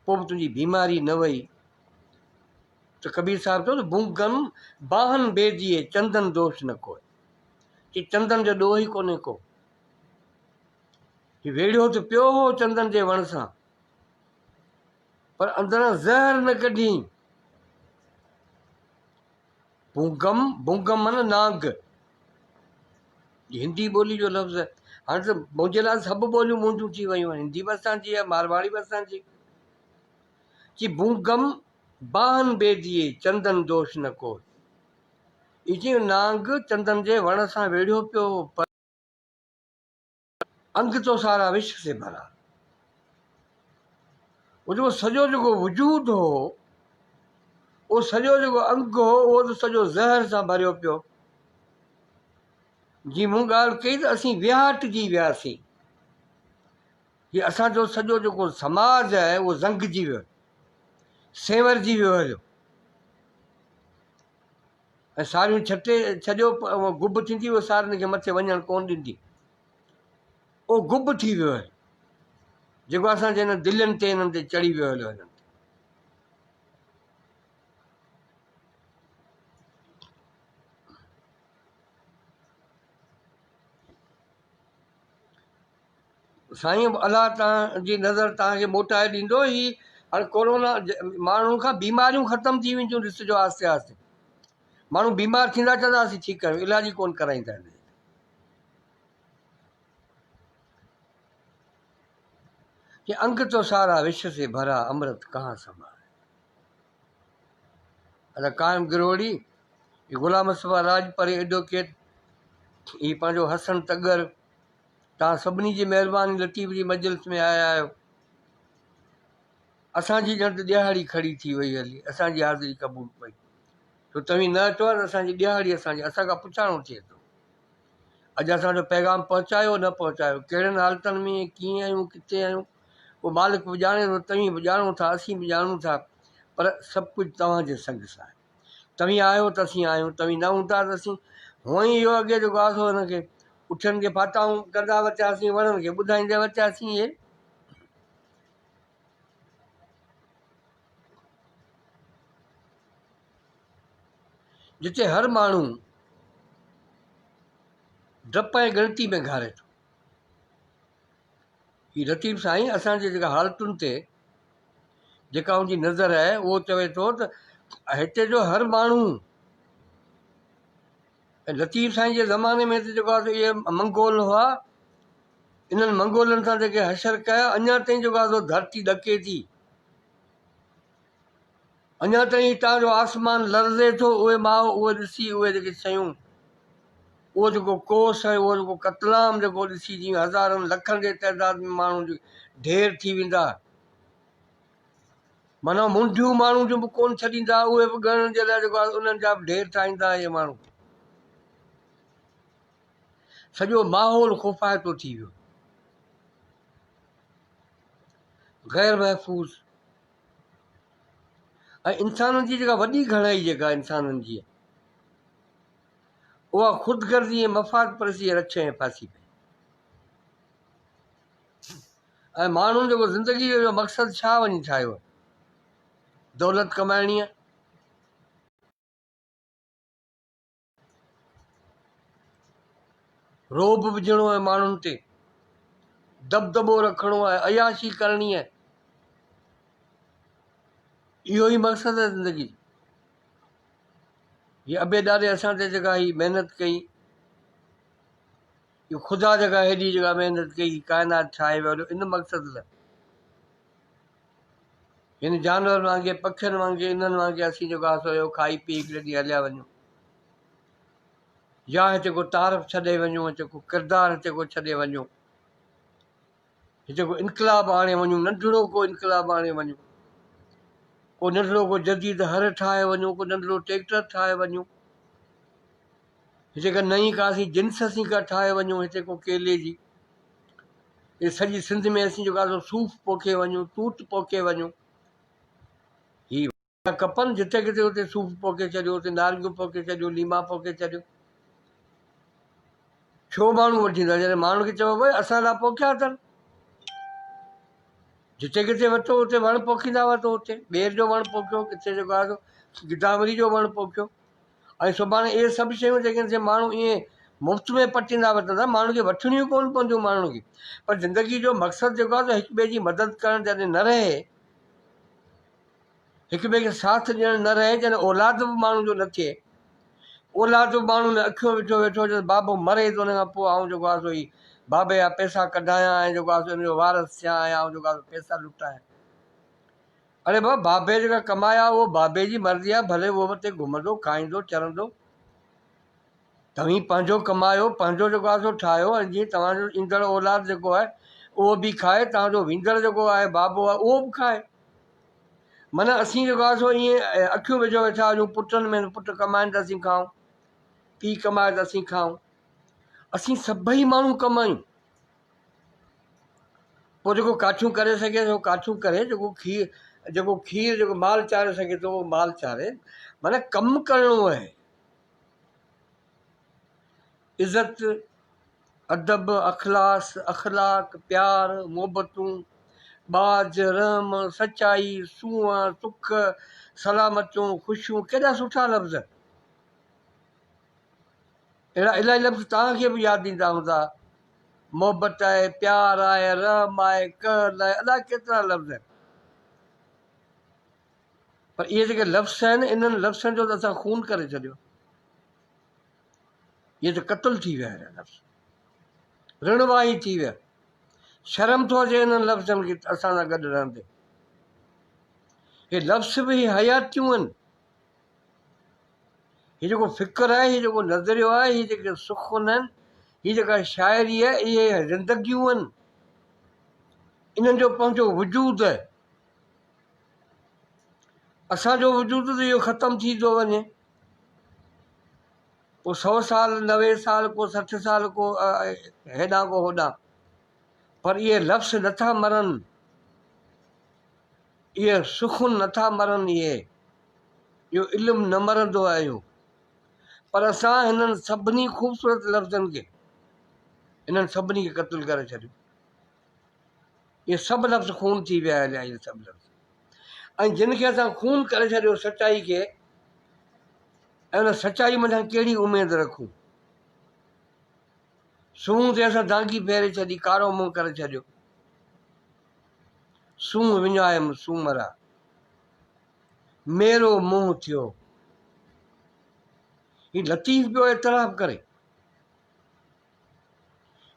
پوء به تنهنجي بيماري نه وئي. ته ڪبير صاحب چيو ته بونگم باهن بي ديئي چندن دوش نه ڪوئي. چي چندن جو ڏوهه ئي ڪونهي ڪو. هي ويڙهيو ته پيو هو چندن جي وڻ سان، پر اندران زهر نه ڪڍيائين. بونگم، بونگم معنيٰ نانگ. هي هندي ٻولي جو لفظ آهي. هاڻي ته منهنجي لاء سڀ ٻوليون منهنجون ٿي ويون آهن. هندي به اسان جي آهي، مارواڙي به اسان جي. چي بونگم باهن بي ديئي چندن دوش نه ڪوئي. هي چيو نانگ چندن جي وڻ سان ويڙهيو پيو هو، پر. انگ تو سارا وش سي ڀرا. اهو جيڪو سڄو جيڪو وجود هو، اهو سڄو جيڪو انگ هو، اهو ته سڄو زهر سان ڀريو پيو. جي مون ڳالهه ڪئي ته اسين ويهاٽجي وياسين. هي اسان جو سڄو جيڪو سماج آهي اهو زنگجي ويو، سينورجي ويو هليو. ۽ ساريون ڇٽي ڇڏيو گب ٿيندي اهو سارين کي مٿي وڃڻ ڪونه ڏيندي. اهو گب ٿي ويو آهي جيڪو اسان جي هن دلين تي هنن تي چڙهي ويو هليو هنن تي. سائين الله تان جي نظر تان کي موٽائي ڏيندو هي هاڻي ڪورونا ماڻهن کان بيماريون ختم ٿي وينديون ڏسجو آهستي آهستي ماڻهو بيمار ٿيندا چوندا اسين ٺيڪ آهيون علاج ئي ڪون ڪرائيندا آهن ڪي انگ تو سارا وش سي ڀرا امرت ڪهان سما ادا قائم گروڙي غلام مصطفيٰ راڄپر ايڊووڪيٽ هي پنهنجو حسن تڳر توهان سڀني جي مهرباني لطيف جي مجلس ۾ آيا آهيو. اسان جي ڄڻ ته ڏهاڙي کڙي ٿي وئي هلي، اسان جي حاضري قبول پئي. ڇو توهين نه اچو ها ته اسان جي ڏهاڙي اسان جي اسان کان پڇاڻو ٿئي ٿو. اڄ اسان جو پيغام پهچايو نه پهچايو، ڪهڙين حالتن ۾ ڪيئن آهيون ڪٿي آهيون، اهو مالڪ به ڄاڻي ٿو، توهين به ڄاڻو ٿا، اسين به ڄاڻون ٿا، پر سڀ ڪجهه توهان جي سنگ سان آهي. توهين آهيو ته اسين آهيون، توهين نه هوندا ته اسين هونئن ئي اهو اڳي جيڪو آهي سو هن کي اٺن کي ڦاٽائون ڪندا وتياسين، وڻن کي ٻڌائيندا وتياسين اهي. جتي هر ماڻهو ڊپ ۽ ڳڻتي ۾ گهاري ٿو. هي لطيف سائين اسان جي جيڪا حالتن تي جيڪا ان جي نظر آهي اهو چوي ٿو ته هتي جو هر ماڻهو ۽ لطيف سائين جي زماني ۾ ته جيڪو آهي اهي منگول هئا انهن منگولن سان جيڪي حشر ڪيا اڃا تائين جيڪو آهي سو ڌرتي ڏڪي ٿي اڃا تائين هتان جو آسمان لرزي ٿو، اهي ماء اهي ڏسي اهي جيڪي شيون، اهو جيڪو ڪوس ۽ اهو جيڪو قتلام جيڪو ڏسي جيئن هزارن لکن جي تعداد ۾ ماڻهو جي ڍير ٿي ويندا، معنيٰ منڍيون ماڻهو جون به ڪونه ڇڏيندا، اهي به ڳڻڻ جي لاء جيڪو آهي انهن جا به ڍير ٺاهيندا اهي ماڻهو. سڄو ماحول خوفائتو ٿي ويو. غير محفوظ. ۽ انسانن جي جيڪا وڏي گهڻائي جيڪا انسانن جي اها خود غرضي ۽ مفاد پرستي جي رڇ ۽ ڦاسي پئي ۽ ماڻهن جيڪو زندگي جو مقصد ڇا وڃي ٺاهيو آهي؟ دولت ڪمائڻي آهي. رعب وجهڻو آهي ماڻهن تي، دٻدٻو رکڻو آهي، عياشي ڪرڻي آهي. اهو ئي مقصد آهي زندگي جو. هي ابي ڏاڏي اسان تي جيڪا هي محنت ڪئي، اهو خدا جيڪا هيڏي جيڪا محنت ڪئي، ڪائنات ٺاهي ويو ان مقصد لاء. هن جانورن وانگي، پکين وانگي، انهن وانگي اسين جيڪو آهي سو اهو کائي پي هڪڙي ڏينهن هليا وڃون يا هتي ڪو تعارف ڇڏي وڃون، هتي ڪو ڪردار هتي ڪو ڇڏي وڃون، هتي ڪو انقلاب آڻي وڃون، ننڍڙو ڪو انقلاب آڻي وڃون، ڪو ننڍڙو ڪو جديد هر ٺاهي وڃون، ڪو ننڍڙو ٽريڪٽر ٺاهي وڃون، هتي ڪا نئين ڪا اسين جنس اسين ڪا ٺاهي وڃون، هتي ڪو ڪيلي جي. هي سڄي سنڌ ۾ اسين جيڪو آهي سو صوف پوکي وڃون، توت پوکي وڃون. هي کپن جتي ڪٿي اتي صوف پوکي ڇڏيو، اتي نارنگيون پوکي ڇڏيو، ليما پوکي ڇڏيو. ڇو ماڻهو وٺي ايندا؟ جڏهن ماڻهن کي چئبو ڀائي اسان لاء پوکيا اٿن. جتي ڪٿي وٺو اتي وڻ پوکيندا وتو اتي ٻير جو وڻ پوکيو، ڪٿي جيڪو آهي سو گدامڙي جو وڻ پوکيو. ۽ سڀاڻي اهي سڀ شيون جيڪي سي ماڻهو ائين مفت ۾ پٽيندا وتندا ماڻهن کي وٺڻيون ڪونه پونديون ماڻهن کي پر زندگي جو مقصد جيڪو آهي سو هڪ ٻئي جي مدد ڪرڻ جڏهن نه رهي هڪ ٻئي کي ساٿ ڏيڻ نه رهي جڏهن اولاد به ماڻهو جو نه ٿئي اولاد به ماڻهو ۾ اکيون وٺو ويٺو هجي بابو مري ته ان کان پوء آئون جيڪو آهي سو هي بابي جا پئسا ڪڍايان ۽ جيڪو آهي سو ان جو وارث ٿيان ۽ آئون جيڪو آهي سو پئسا لٽايان اڙي بابا بابي جيڪا ڪمايا اهو بابي جي مرضي آهي ڀلي اهو اتي گهمندو کائيندو چرندو توهين پنهنجو ڪمايو پنهنجو جيڪو آهي سو ٺاهيو ۽ جيئن توهان جو ايندڙ اولاد جيڪو آهي اهو به کائي توهان جو ويندڙ جيڪو آهي بابو آهي اهو به کائي معنيٰ اسين جيڪو آهي سو ائين اکيون وجهو ويٺا هجون پٽن ۾ پٽ ڪمائن ته اسين کائون پيء ڪمائي ته اسين کائون اسين سڀئي ماڻهو ڪمايون پوء جيڪو ڪاٺيون ڪري سگهي سو ڪاٺيون ڪري، جيڪو کير جيڪو کير جيڪو مال چاري سگهي ٿو اهو مال چاري، معنيٰ ڪم ڪرڻو آهي. عزت، ادب، اخلاص، اخلاق، پيار، محبتون، ٻاجهه، رحم، سچائي، سونهن، سک، سلامتيون، خوشيون ڪيڏا سٺا لفظ. اهڙا الاهي لفظ توهان کي به ياد ايندا هوندا. محبت آهي، پيار آهي، رحم آهي، ڪهل آهي، الاء ڪيترا لفظ آهن. پر اهي جيڪي لفظ آهن، انهن لفظن جو ته اسان خون ڪري ڇڏيو. اهي ته قتل ٿي ويا آهن لفظ. رڻ واهي ٿي ويا. شرم ٿو اچي انهن لفظن کي اسان سان گڏ رهندي. هي لفظ به هي حياتيون آهن. هي جيڪو فڪر آهي، هي جيڪو نظريو آهي، هي جيڪي سخن آهن، هي جيڪا شاعري آهي، اهي زندگيون آهن. انهن جو پنهنجو وجود آهي. اسان جو وجود ته اهو ختم ٿي ٿو وڃي. ڪو سو سال، 90 سال، ڪو 60 سال، ڪو هيڏانهن ڪو هوڏانهن. پر اهي لفظ نٿا مرن. اهي سخن نٿا مرن اهي اهو علم نه مرندو آهي اهو پر اسان هنن سڀني خوبصورت لفظن کي هنن سڀني کي قتل ڪري ڇڏيو اهي سڀ لفظ خون ٿي ويا هليا اهي سڀ لفظ ۽ جن کي اسان خون ڪري ڇڏيو سچائي کي ۽ ان سچائي منجهان ڪهڙي اميد رکون سون تي اسان دانگي ڦيري ڇڏي ڪارو منهن ڪري ڇڏيو سونهن وڃايم سومرا، ميرو منهن ٿيو. هي لطيف پيو اعتراف ڪري.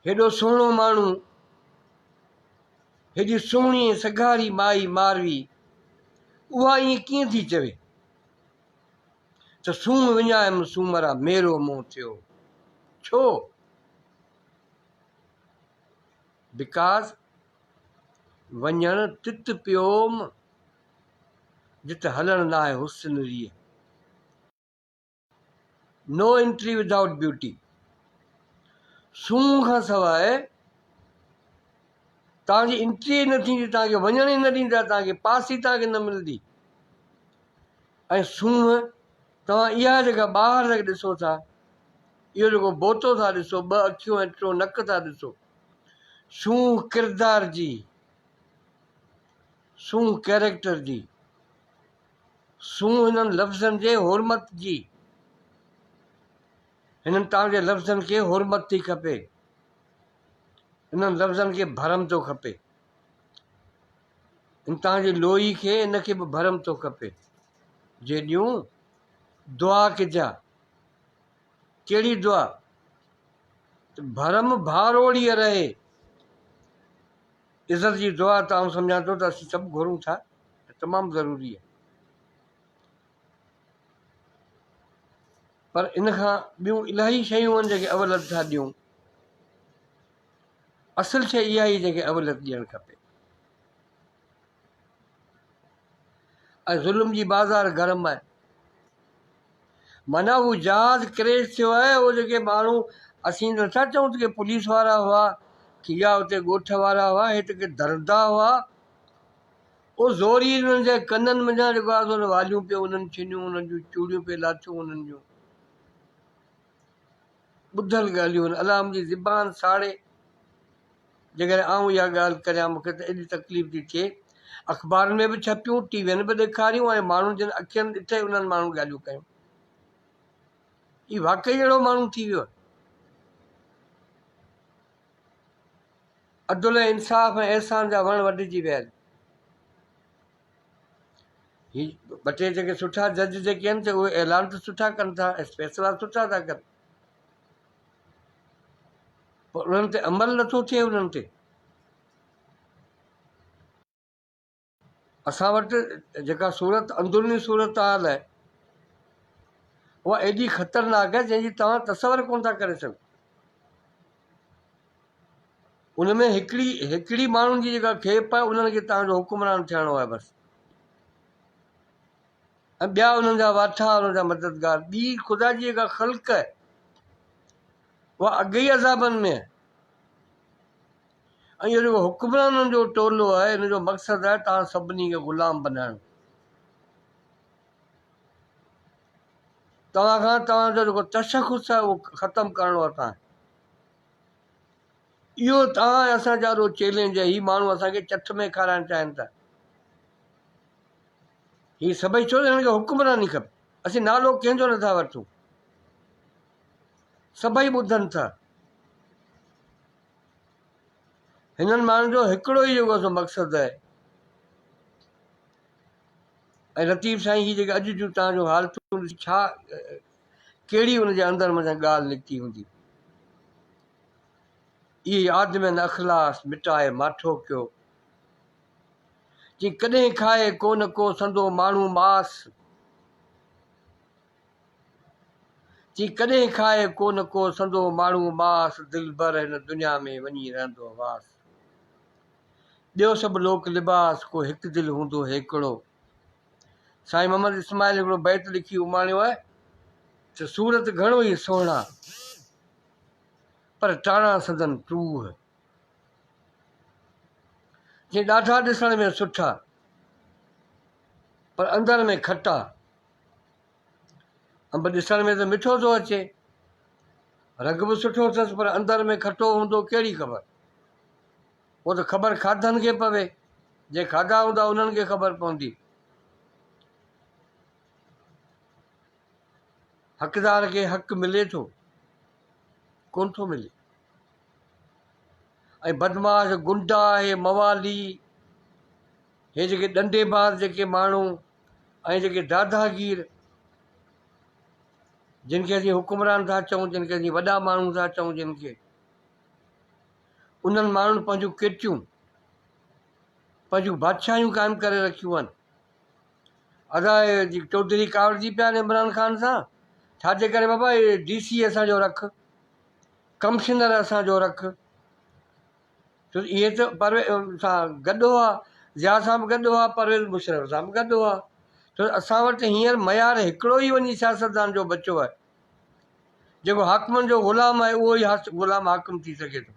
هيڏو سهڻو ماڻهو، هيڏي سهڻي ۽ سگهاري مائي ماروي، اها ائين ڪيئن ٿي چوي ته سونهن وڃايم سومرا، ميرو منهن ٿيو. ڇو؟ Because وڃڻ تت پيوم، جت هلڻ ناهي حسن ريء. No entry without beauty. سونهن کان سواء توهان جي انٽري ئي نه ٿيندي، توهان کي وڃڻ ئي نه ڏيندا، توهان کي پاس ئي توهان کي نه ملندي. ۽ سونهن توهان اها جيڪا ٻاهر جيڪا ڏسو ٿا، اهو جيڪو بوتو ٿا ڏسو، ٻه اکيون ۽ ٽيون نڪ ٿا ڏسو، سونهن ڪردار جي، سونهن ڪيريڪٽر جي. سون هنن لفظن جي حرمت جي. هنن توهان جي لفظن کي حرمت ٿي کپي. انهن لفظن کي ڀرم ٿو کپي. ان توهان جي لوئي کي ان کي به ڀرم ٿو کپي. جي ڏيون دعا ڪجا. ڪهڙي دعا؟ ته ڀرم ڀاروڙيء رهي. عزت جي دعا ته آئون سمجهان ٿو ته اسين سڀ گهرون ٿا ۽ تمام ضروري آهي. پر ان کان ٻيون الاهي شيون آهن جيڪي اوليت ٿا ڏيون. اصل شيء اها ئي جنهن کي اوليت ڏيڻ کپي. ۽ ظلم جي بازار گرم آهي. معنيٰ هو جهاز ڪريش ٿيو آهي اهو جيڪي ماڻهو اسين نٿا چئون ته ڪي پوليس وارا هئا ڪي يا اتي ڳوٺ وارا هئا هي ته ڪي درندا هئا اهو زوري انهن جي ڪنن منجهان جيڪو آهي سو واليون پيو انهن ڇنيون انهن جون چوڙيون پئي لاٿيون انهن جون ٻڌل ڳالهيون آهن الله منهنجي زبان ساڙي جيڪڏهن آئون اها ڳالهه ڪريان مون کي ته ايڏي تڪليف ٿي ٿئي. اخبارن ۾ به ڇپيون، ٽي وين به ڏيکاريون ۽ ماڻهن جن اکين ڏٺي انهن ماڻهن ڳالهيون ڪيون. هي واقعي اهڙو ماڻهو ٿي ويو آهي. عدل ۽ انصاف ۽ احسان جا وڻ وڍجي ويا آهن. هي ٻه ٽي جيڪي سٺا جج جيڪي آهن سي اهي اعلان ته سٺا ڪن ٿا ۽ فيصلا سٺا ٿا ڪن. پر انهن تي عمل نٿو ٿئي انهن تي اسان وٽ جيڪا صورت اندروني صورت حال آهي اها ايڏي خطرناڪ آهي جنهن جي توهان تصور ڪونه ٿا ڪري سگهو ان ۾ هڪڙي هڪڙي ماڻهن جي جيڪا کيپ آهي انهن کي توهان جو حڪمران ٿيڻو آهي بس ۽ ٻيا انهن جا واٺا انهن جا مددگار ٻي خدا جي جيڪا خلق آهي اها اڳ ئي عذابن ۾ آهي ۽ اهو جيڪو حڪمرانن جو ٽولو آهي ان جو مقصد آهي توهان سڀني کي غلام بنائڻ توهان کان توهان جو جيڪو تشخص آهي اهو ختم ڪرڻو آهي توهان اهو توهان اسان جا وڏو چئلينج آهي هي ماڻهو اسان کي چٺ ۾ کارائڻ چاهين ٿا هي سڀئي ڇو ته هنن کي حڪمراني کپي. اسين نالو ڪنهن جو نٿا وٺون. سڀئي ٻڌن ٿا. هنن ماڻهن جو هڪڙو ئي جيڪو سو مقصد آهي. ۽ لطيف سائين هي جيڪي اڄ جون تان جون حالتون ڏسي ڇا ڪهڙي ان جي اندر منجهان ڳالهه نڪتي هوندي. اهي آدمين اخلاص مٽائي ماٺو ڪيو. چي ڪڏهن کائي ڪو نه ڪو سندو ماڻهو ماس. چي ڪڏهن کائي ڪو نه ڪو سندو ماڻهو ماس دلبر هن دنيا ۾ وڃي رهندو واس. ٻيو سڀ لوڪ لباس ڪو هڪ دل هوندو هيڪڙو. سائين محمد اسماعيل هڪڙو بيت لکي اماڻيو آهي ته صورت گهڻو ئي سهڻا پر ٽاڻا سندن ٽوهه. جي ڏاڍا ڏسڻ ۾ سٺا پر اندر ۾ کٽا. انب ڏسڻ ۾ ته مٺو ٿو اچي، رنگ به سٺو اٿس پر اندر ۾ کٽو هوندو ڪهڙي خبر. پوء ته خبر کاڌن کي پوي، جي کاڌا هوندا انهن کي خبر پوندي. حقدار کي حق ملي ٿو؟ ڪونه ٿو ملي. ۽ بدمعاش غنڊا اهي موالي هي جيڪي ڏنڊي باز جيڪي ماڻهو ۽ جيڪي داداگير جن کي اسين حڪمران ٿا چئون جن کي اسين وڏا ماڻهو ٿا چئون جن کي انهن ماڻهن پنهنجون ڪيٽيون پنهنجون بادشاهيون قائم ڪري رکيون آهن ادا چوڌري ڪاوڙجي پيا آهن عمران خان سان ڇاجي ڪري بابا ڊي سي اسانجو رک ڪمشنر اسان جو رک. ڇو ته اهي ته پرويز سان گڏ هئا، ضياء سان به گڏ هئا، پرويز مشرف سان به گڏ هئا. ڇو ته اسان وٽ هينئر معيار هڪڙو ئي وڃي سياستدان جو بچيو آهي. جيڪو حاڪمن جو غلام آهي اهو ئي غلام حاڪم ٿي سگهي ٿو.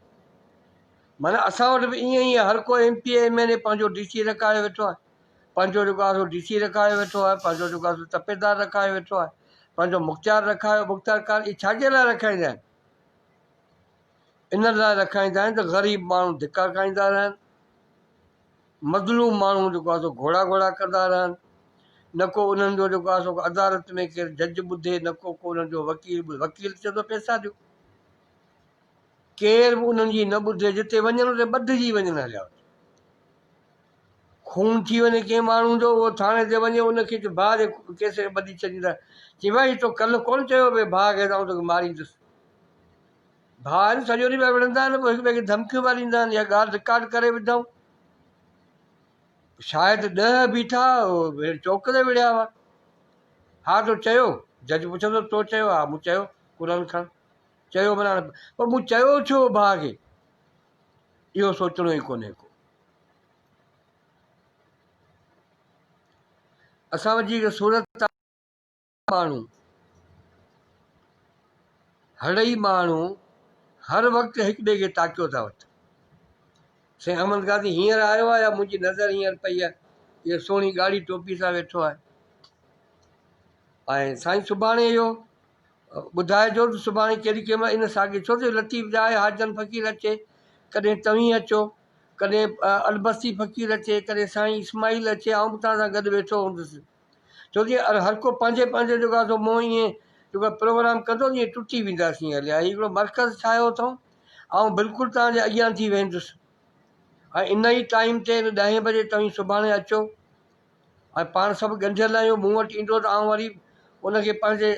معنيٰ اسان وٽ به ائين ئي آهي هر ڪو M P A M N A پنهنجو ڊي سي رکايو ويٺو آهي. پنهنجو جيڪو آهي سو ڊي سي رکايو ويٺو آهي، پنهنجو جيڪو آهي سو تپيدار رکايو ويٺو آهي، پنهنجو مختيار رکايو، مختيارڪار اهي ڇا جي لاء رکائيندا آهن؟ ان لاء رکائيندا آهن ته غريب ماڻهو ڌڪا کائيندا رهن، مظلوم ماڻهو جيڪو آهي سو گهوڙا گهوڙا ڪندا رهن، نه ڪو انهن جو جيڪو آهي سو عدالت ۾ ڪير جج ٻڌي نه ڪو ڪو انهن جو وڪيل ٻڌي وڪيل چوندو پئسا ڏيو ڪير به انهن جي نه ٻڌي جتي وڃن اتي ٻڌجي وڃن هليا خون ٿي وڃي ڪنهن ماڻهو جو اهو ٿاڻي تي وڃي ان کي ڀاء جي ڪيس کي ٻڌي ڇڏيندا چي ڀائي تو ڪلهه ڪونه چيو ڀي ڀاء کي ته آئون توکي ماريندس ڀاء آهن سڄو ڏينهن پيا وڙهندا آهن پوء هڪ ٻئي کي ڌمڪيون پيا ڏيندا آهن اها ڳالهه رڪارڊ ڪري وڌائون شايد ڏهه بيٺا چوڪ تي وڙهيا هئا ها تو چيو جج پڇندو تو چيو ها مون چيو قرآن کڻ چيو منا پر مون چيو ڇو ڀاء کي اهو سوچڻو ئي ڪونهي ڪو اسان وٽ جي صورت ماڻهو، هڙئي ماڻهو هر وقت هڪ ٻئي کي تاڪيو ٿا وٺن. سائين احمد قاضي هينئر آيو آهي يا منهنجي نظر هينئر پئي آهي. اهو سهڻي ڳاڙهي ٽوپي سان ويٺو آهي. ۽ سائين سڀاڻي اهو ٻڌائجو ته سڀاڻي ڪيڏي ڪنهن مهل ان ساڳي ڇو ته لطيف جا آهي حاجن فقير اچي ڪڏهن توهين اچو ڪڏهن البستي فقير اچي ڪڏهن سائين اسماعيل اچي آئون به توهان سان گڏ ويٺو هوندس. ڇو جي هر ڪو پنهنجي پنهنجي جيڪو آهي سو منهن ائين جيڪو آهي پروگرام ڪندو ائين ٽٽي وينداسين هليا هي هڪڙو مرڪز ٺاهيو اٿئون آئون بلڪل توهان جي اڳيان ٿي ويندس ۽ ان ئي ٽائيم تي ڏهين بجي توهين سڀاڻي اچو ۽ پاڻ سڀ ڳنڍيل آهيون مون وٽ ايندو ته آئون وري ان کي پنهنجي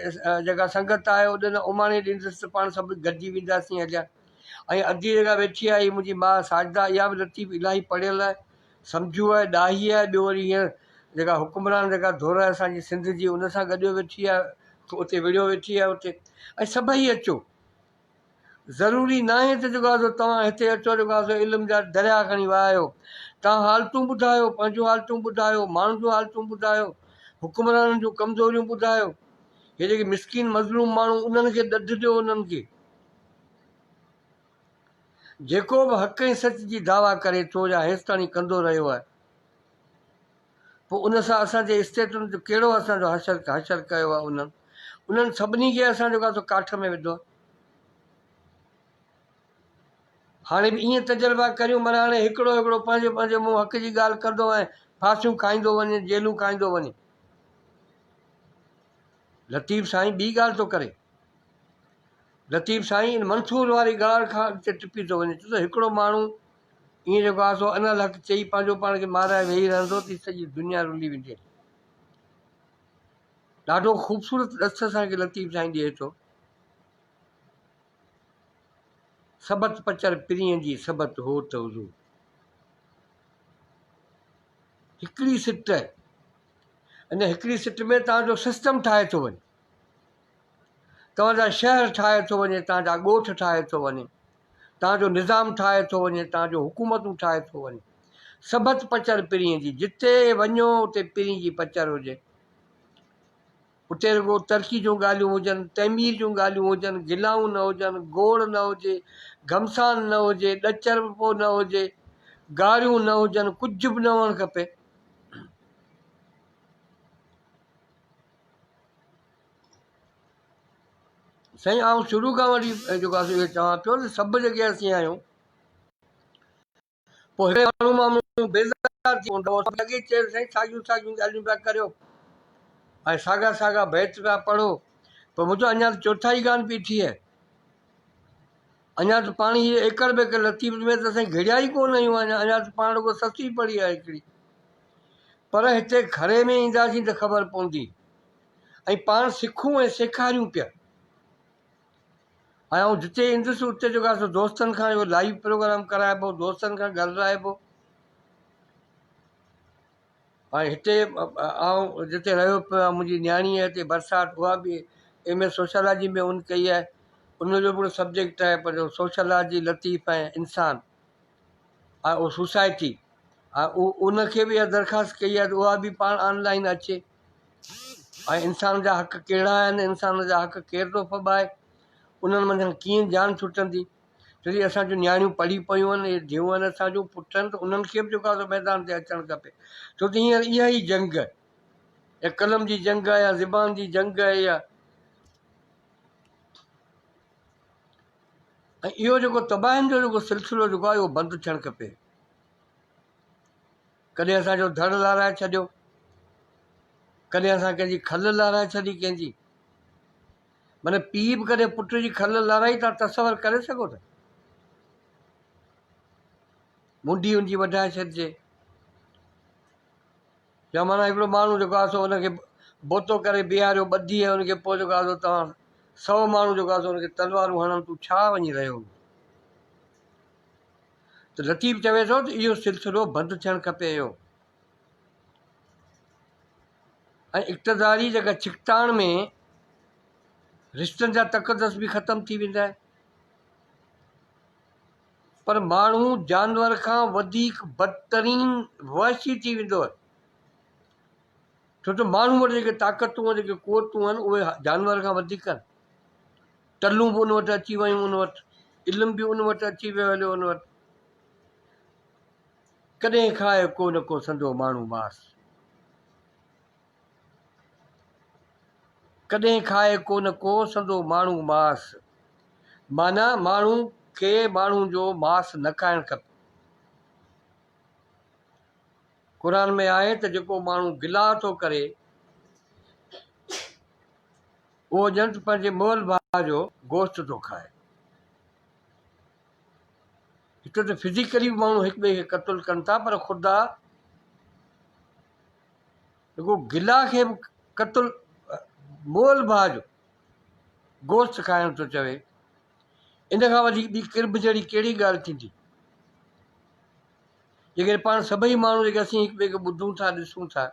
جيڪا سنگت آهي اوڏي نه اماڻي ڏيندس ته پاڻ سڀ گڏجي وينداسين هليا ۽ ادي جيڪا ويٺي آهي منهنجي ماء ساجده اها به لطيف الاهي پڙهيل آهي سمجهو آهي، ڏاهي آهي، ٻيو وري هينئر جيڪا حڪمران جيڪا ڌر آهي اسان جي سنڌ جي ان سان گڏيو ويٺي آهي، اتي وڙهيو ويٺي آهي اتي ۽ سڀئي اچو. ضروري ناهي ته جيڪو آهي سو توهان هتي اچو جيڪو آهي سو علم جا درياء کڻي وهايو. توهان حالتون ٻڌايو، پنهنجون حالتون ٻڌايو، ماڻهن جون حالتون ٻڌايو، حڪمرانن جون ڪمزوريون ٻڌايو. هي جيڪي مسڪين مظلوم ماڻهو انهن کي ڏڍ ڏيو انهن کي. جيڪو به حق ۽ سچ جي دعويٰ ڪري ٿو يا هيستاڻي ڪندو رهيو آهي، پوء ان سان اسان جي اسٽيٽن جو ڪهڙو اسان جو حشر حشر ڪيو آهي انهن انهن سڀني کي اسان جيڪو آهي سو ڪاٺ ۾ وڌو آهي. هاڻي به ائين تجربا ڪريون معنيٰ هاڻي هڪڙو هڪڙو پنهنجو پنهنجو منهن حق جي ڳالهه ڪندو ۽ ڦاسيون کائيندو وڃي جيلون کائيندو وڃي. لطيف سائين ٻي ڳالهه ٿو ڪري. لطيف سائين ان منصور واري ڳالهه کان اڳتي ٽپي ٿو وڃي ڇو ته هڪڙو ماڻهو ائين جيڪو آهي سو انا الحق چئي پنهنجو پاڻ کي مارائي ويهي رهندو ته سڄي دنيا رلي ويندي. ڏاڍو خوبصورت ڏس اسان کي لطيف سائين ڏئي ٿو. سبت پچر پرينء جي سبت هوت حضور. هڪڙي سٽ ان هڪڙي سٽ ۾ توهان جو سسٽم ٺاهي ٿو وڃي. توهان جا شهر ٺاهي ٿو وڃي، توهان جا ڳوٺ ٺاهي ٿو وڃي، توهان جو نظام ٺاهي ٿو وڃي، توهان جو حڪومتون ٺاهي ٿو وڃي. سڀت پچر پرينء جي، جتي وڃو اتي پرينء جي پچر هجي. اتي رڳو ترقي جون ڳالهيون هجن، تعمير جون ڳالهيون هجن، گلائون نه هجن، گوڙ نه هجي، گهمسان نه هجي، ڏچرپو نه هجي، گاريون نه هجن، ڪجهه به نه هئڻ کپي. سائين آئون شروع کان وٺي جيڪو آهي اهو چوان پيو ته سڀ جيڪي اسين آهيون پوء هڪڙي ماڻهو مان مون بيزار ٿي پوندو هو اڳي چيو سائين ساڳيون ساڳيون ڳالهيون پيا ڪريو ۽ ساڳا ساڳا بيت پيا پڙهو پوء مون چيو اڃا ته چوٿائي ڪانه پئي ٿئي اڃا ته پاڻ هي ايڪڙ ٻيڪڙ لطيف ۾ ته اسين گهڙيا ئي ڪونه آهيون اڃا اڃا ته پاڻ رڳو سسي پڙهي آهي هڪڙي پر هتي گهري ۾ اينداسين ته خبر پوندي ۽ پاڻ سکون ۽ سيکاريون پيا ۽ آئون جتي ايندس اتي جيڪو آهي سو دوستن کان اهو لائيو پروگرام ڪرائبو دوستن کان ڳالهرائبو ۽ هتي آئون جتي رهيو پيو آهيان منهنجي نياڻي آهي هتي برسات اها به ايم اي سوشالاجي ۾ ان ڪئي آهي ان جو به هڪڙو سبجيڪٽ آهي پنهنجو سوشالاجي لطيف ۽ انسان ۽ اهو سوسائٽي ۽ ان کي به اها درخواست ڪئي آهي ته اها به پاڻ آنلائن اچي ۽ انسان جا حق ڪهڙا آهن، انسان جا حق ڪير ٿو ڦٻائي، انهن منجهان ڪيئن جان ڇٽندي، ڇو جو اسان جون نياڻيون پڙهي پيون آهن، اهي ڌيئون آهن اسان جون، پٽ آهن ته انهن کي به جيڪو آهي سو ميدان تي اچڻ کپي، ڇو ته هينئر اها ئي جنگ آهي، يا قلم جي جنگ آهي يا زبان جي جنگ آهي يا ۽ اهو جيڪو تباهين جو جيڪو سلسلو جيڪو آهي اهو بند ٿيڻ کپي. ڪڏهن اسان جو ڌڙ لارائي ڇڏيو. ڪڏهن اسان ڪنهن جي کل لارائي ڇڏي ڪنهن جي؟ معنيٰ پيء به ڪڏهن پٽ جي کل لارائي تان تصور ڪري سگهو ٿا؟ منڍي ان جي وڍائي ڇڏجي يا معنيٰ هڪڙو ماڻهو جيڪو آهي سو ان کي بوتو ڪري بيهاريو ٻڌي ۽ ان کي پوء جيڪو آهي سو توهان سو ماڻهو جيڪو آهي سو ان کي تلوارون هڻن تون ڇا وڃي رهيو ته لطيف چوي ٿو ته اهو سلسلو بند ٿيڻ کپي اهو ۽ اقتداري جيڪا ڇڪتاڻ ۾ رشتن جا تقدس به ختم ٿي ويندا آهن پر ماڻهو جانور کان وڌيڪ بدترين وحشي ٿي ويندو آهي ڇو ته ماڻهو وٽ جيڪي طاقتون ۽ جيڪي قوتون آهن اهي جانور کان وڌيڪ آهن ٽلون به ان وٽ اچي ويون ان وٽ علم به ان وٽ اچي ويو هليو ان وٽ ڪڏهن کائي ڪو نه ڪو سندو ماڻهو ماس. ڪڏهن کائي ڪو نه ڪو سندو ماڻهو ماس. معنيٰ ماڻهو کي ماڻهو جو ماس نه کائڻ کپي. قرآن ۾ آهي ته جيڪو ماڻهو گلا ٿو ڪري اهو ڄڻ ته پنهنجي مئل ڀاء جو گوشت ٿو کائي. هڪ ته فزيڪلي به ماڻهو هڪ ٻئي کي قتل ڪن ٿا پر خدا رڳو گلا کي به قتل مئل ڀاء جو گوشت کائڻ ٿو چوي ان کان وڌيڪ ٻي ڪرب جهڙي ڪهڙي ڳالهه ٿيندي جيڪڏهن پاڻ سڀئي ماڻهو جيڪي اسين هڪ ٻئي کي ٻڌون ٿا ڏسون ٿا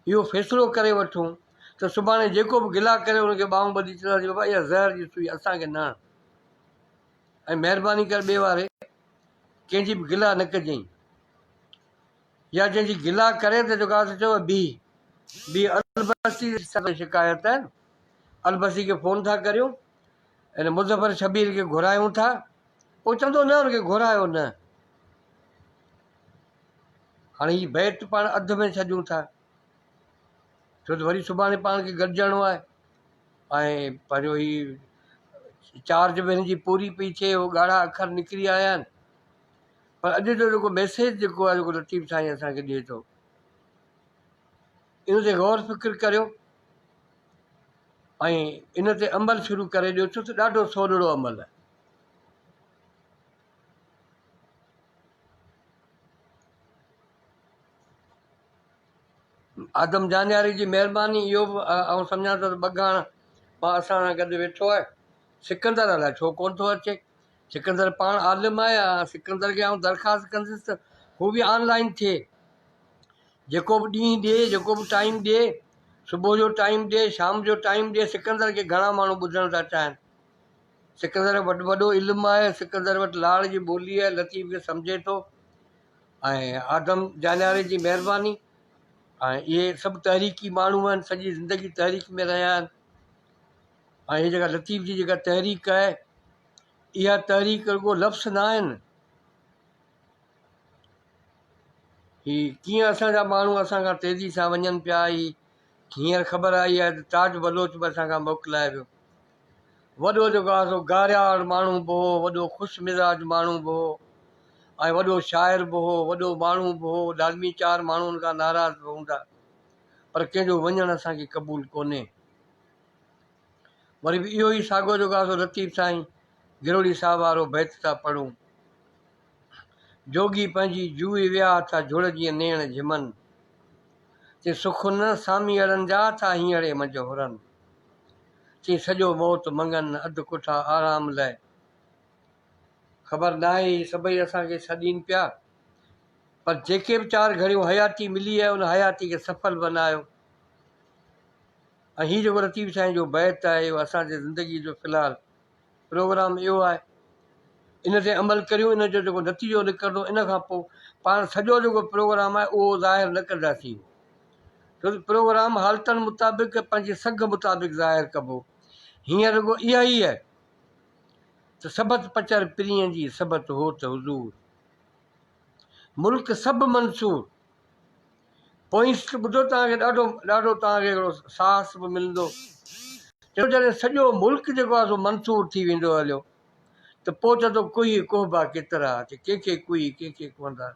اهو فيصلو ڪري وٺون ته سڀاڻي جيڪو به گلا ڪري ان کي ٻانهون ٻڌي چونداسين بابا اها زهر جي سوئي اسان کي نه هڻ ۽ مهرباني ڪري ٻئي واري ڪنهن جي به گلا نه ڪجئين يا جنهن جي گلا ڪري ته جيڪو آهي چئو بيهه بيهه البسي سان شڪايت آهي البسي کي فون ٿا ڪريون ان مظفر شبير کي گهرايون ٿا پوء چوندو نه ان کي گهرايو نه هاڻي هي بيت پاڻ اڌ ۾ ڇڏيون ٿا ڇو ته وري سڀاڻي پاڻ کي گڏجڻو آهي ۽ پنهنجو هي چارج به هن جي پوري پئي ٿئي هو ڳاڙها اکر نڪري آيا آهن پر اڄ جو جيڪو ميسيج جيڪو آهي جيڪو لطيف سائين اسان کي ڏئي ٿو ان تي غور فڪر ڪريو ۽ ان تي عمل شروع ڪري ڏيو ڇو ته ڏاڍو سولڙو عمل آهي آدم جانياري جي مهرباني اهو به آئون سمجهان ٿو ته ٻگهاڻ مان اسان سان گڏ ويٺو آهي سڪندر الائي ڇو ڪونه ٿو اچي سڪندر پاڻ عالم آهي سڪندر کي آئون درخواست ڪندس ته هو به آن لائن ٿئي جيڪو به ڏينهن ڏي جيڪو به ٽائيم ڏي صبح جو ٽائيم ڏي شام جو ٽائيم ڏي سڪندر کي گهڻا ماڻهو ٻڌڻ ٿا چاهن سڪندر وٽ وڏو علم آهي، سڪندر وٽ لاڙ جي ٻولي آهي، لطيف کي سمجهي ٿو ۽ آدم جانياري جي مهرباني ۽ اهي سڀ تحريڪي ماڻهو آهن، سڄي زندگي تحريڪ ۾ رهيا آهن ۽ هي جيڪا لطيف جي جيڪا تحريڪ آهي اها تحريڪ رڳو لفظ نه آهن هي ڪيئن اسان جا ماڻهو اسان کان تيزي سان وڃن پيا هي هينئر خبر آئي آهي ته تاج بلوچ به اسان کان موڪلائي ويو وڏو جيڪو آهي سو گارياڙ ماڻهو به هو، وڏو خوش مزاج ماڻهو به هو ۽ وڏو شاعر به هو، وڏو ماڻهو به هو، لازمي چار ماڻهو ان کان ناراض به هوندا، پر ڪنهن جو وڃڻ اسان کي قبول ڪونهي. وري به اهو ئي ساڳيو جيڪو آهي سو لطيف سائين گروڙي صاحب وارو بيت ٿا پڙهون. جوڳي پنهنجي جوئي ويا ٿا جھڙ جيئن نيڻ جھمن، چي سک نه ساميئڙن جا ٿا هينئڙي منجھ هرن. چي سڄو موت منگن اڌ ڪٺا آرام لئه. خبر ناهي هي سڀئي اسان کي سڏين پيا پر جيڪي به چار گهڙيون حياتي ملي آهي ان حياتي کي سڦل بنايو ۽ هي جيڪو لطيف سائين جو بيت آهي اهو اسان جي زندگي جو في الحال پروگرام اهو آهي ان تي عمل ڪريون ان جو جيڪو نتيجو نڪرندو ان کان پوء پاڻ سڄو جيڪو پروگرام آهي اهو ظاهر نه ڪنداسين ڇو ته پروگرام حالتن مطابق پنهنجي سگهه مطابق ظاهر ڪبو هينئر رڳو اها ئي آهي ته سبت پچر پرينء جي سبت هوت حضور ملڪ سڀ منصور پوئين سٽ ٻڌو توهان کي ڏاڍو ڏاڍو توهان کي هڪڙو ساهس به ملندو. چيو جڏهن سڄو ملڪ جيڪو آهي سو منصور ٿي ويندو هليو ته پوء چوندو ڪوهي ڪوهبا ڪيترا چي ڪنهن کي ڪوهي ڪنهن کي ڪوهندا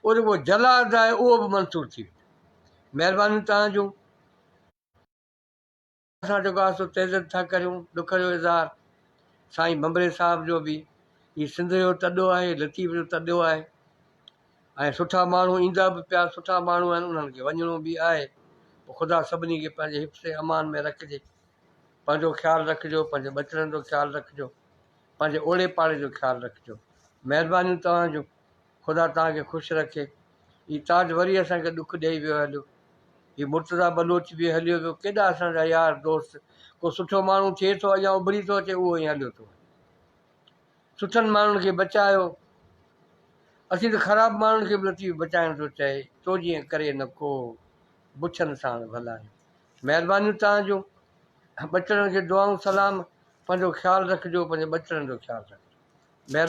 اهو جيڪو جلاد آهي اهو به منصور ٿي ويندو. مهربانيون توهان جون. اسان جيڪو آهي سو تعزيت ٿا ڪريون، ڏک جو اظهار سائين ڀنڀري صاحب جو به. هي سنڌ جو تڏو آهي، لطيف جو تڏو آهي ۽ سٺا ماڻهو ايندا به پيا، سٺا ماڻهو آهن انهن کي وڃڻو به آهي. پوء خدا سڀني کي پنهنجي حفظ امان ۾ رکجي. پنهنجو خيال رکجو، پنهنجي ٻچڙن جو خيال رکجو، پنهنجي اوڙي پاڙي جو خيال رکجو. مهربانيون توهان جون. خدا توهان کي خوش رکي. هي تاج وري اسان کي ڏک ڏئي ويو هليو. هي مرتضيٰ بلوچ به هليو ويو. ڪيڏا اسان جا يار دوست. ڪو سٺو ماڻهو ٿئي ٿو اڃا اڀري ٿو اچي اهو ائين هليو ٿو وڃي. سٺن ماڻهن کي بچايو. اسين ته خراب ماڻهن کي به لطيف بچائڻ ٿو چاهي. تو جيئن ڪري نه ڪو بڇن ساڻ ڀلايون. مهربانيون توهان جون. ٻچڙن کي دعائون سلام. پنهنجو خيال رکجو پنهنجي ٻچڙن جو خيال رکجو. مهرباني.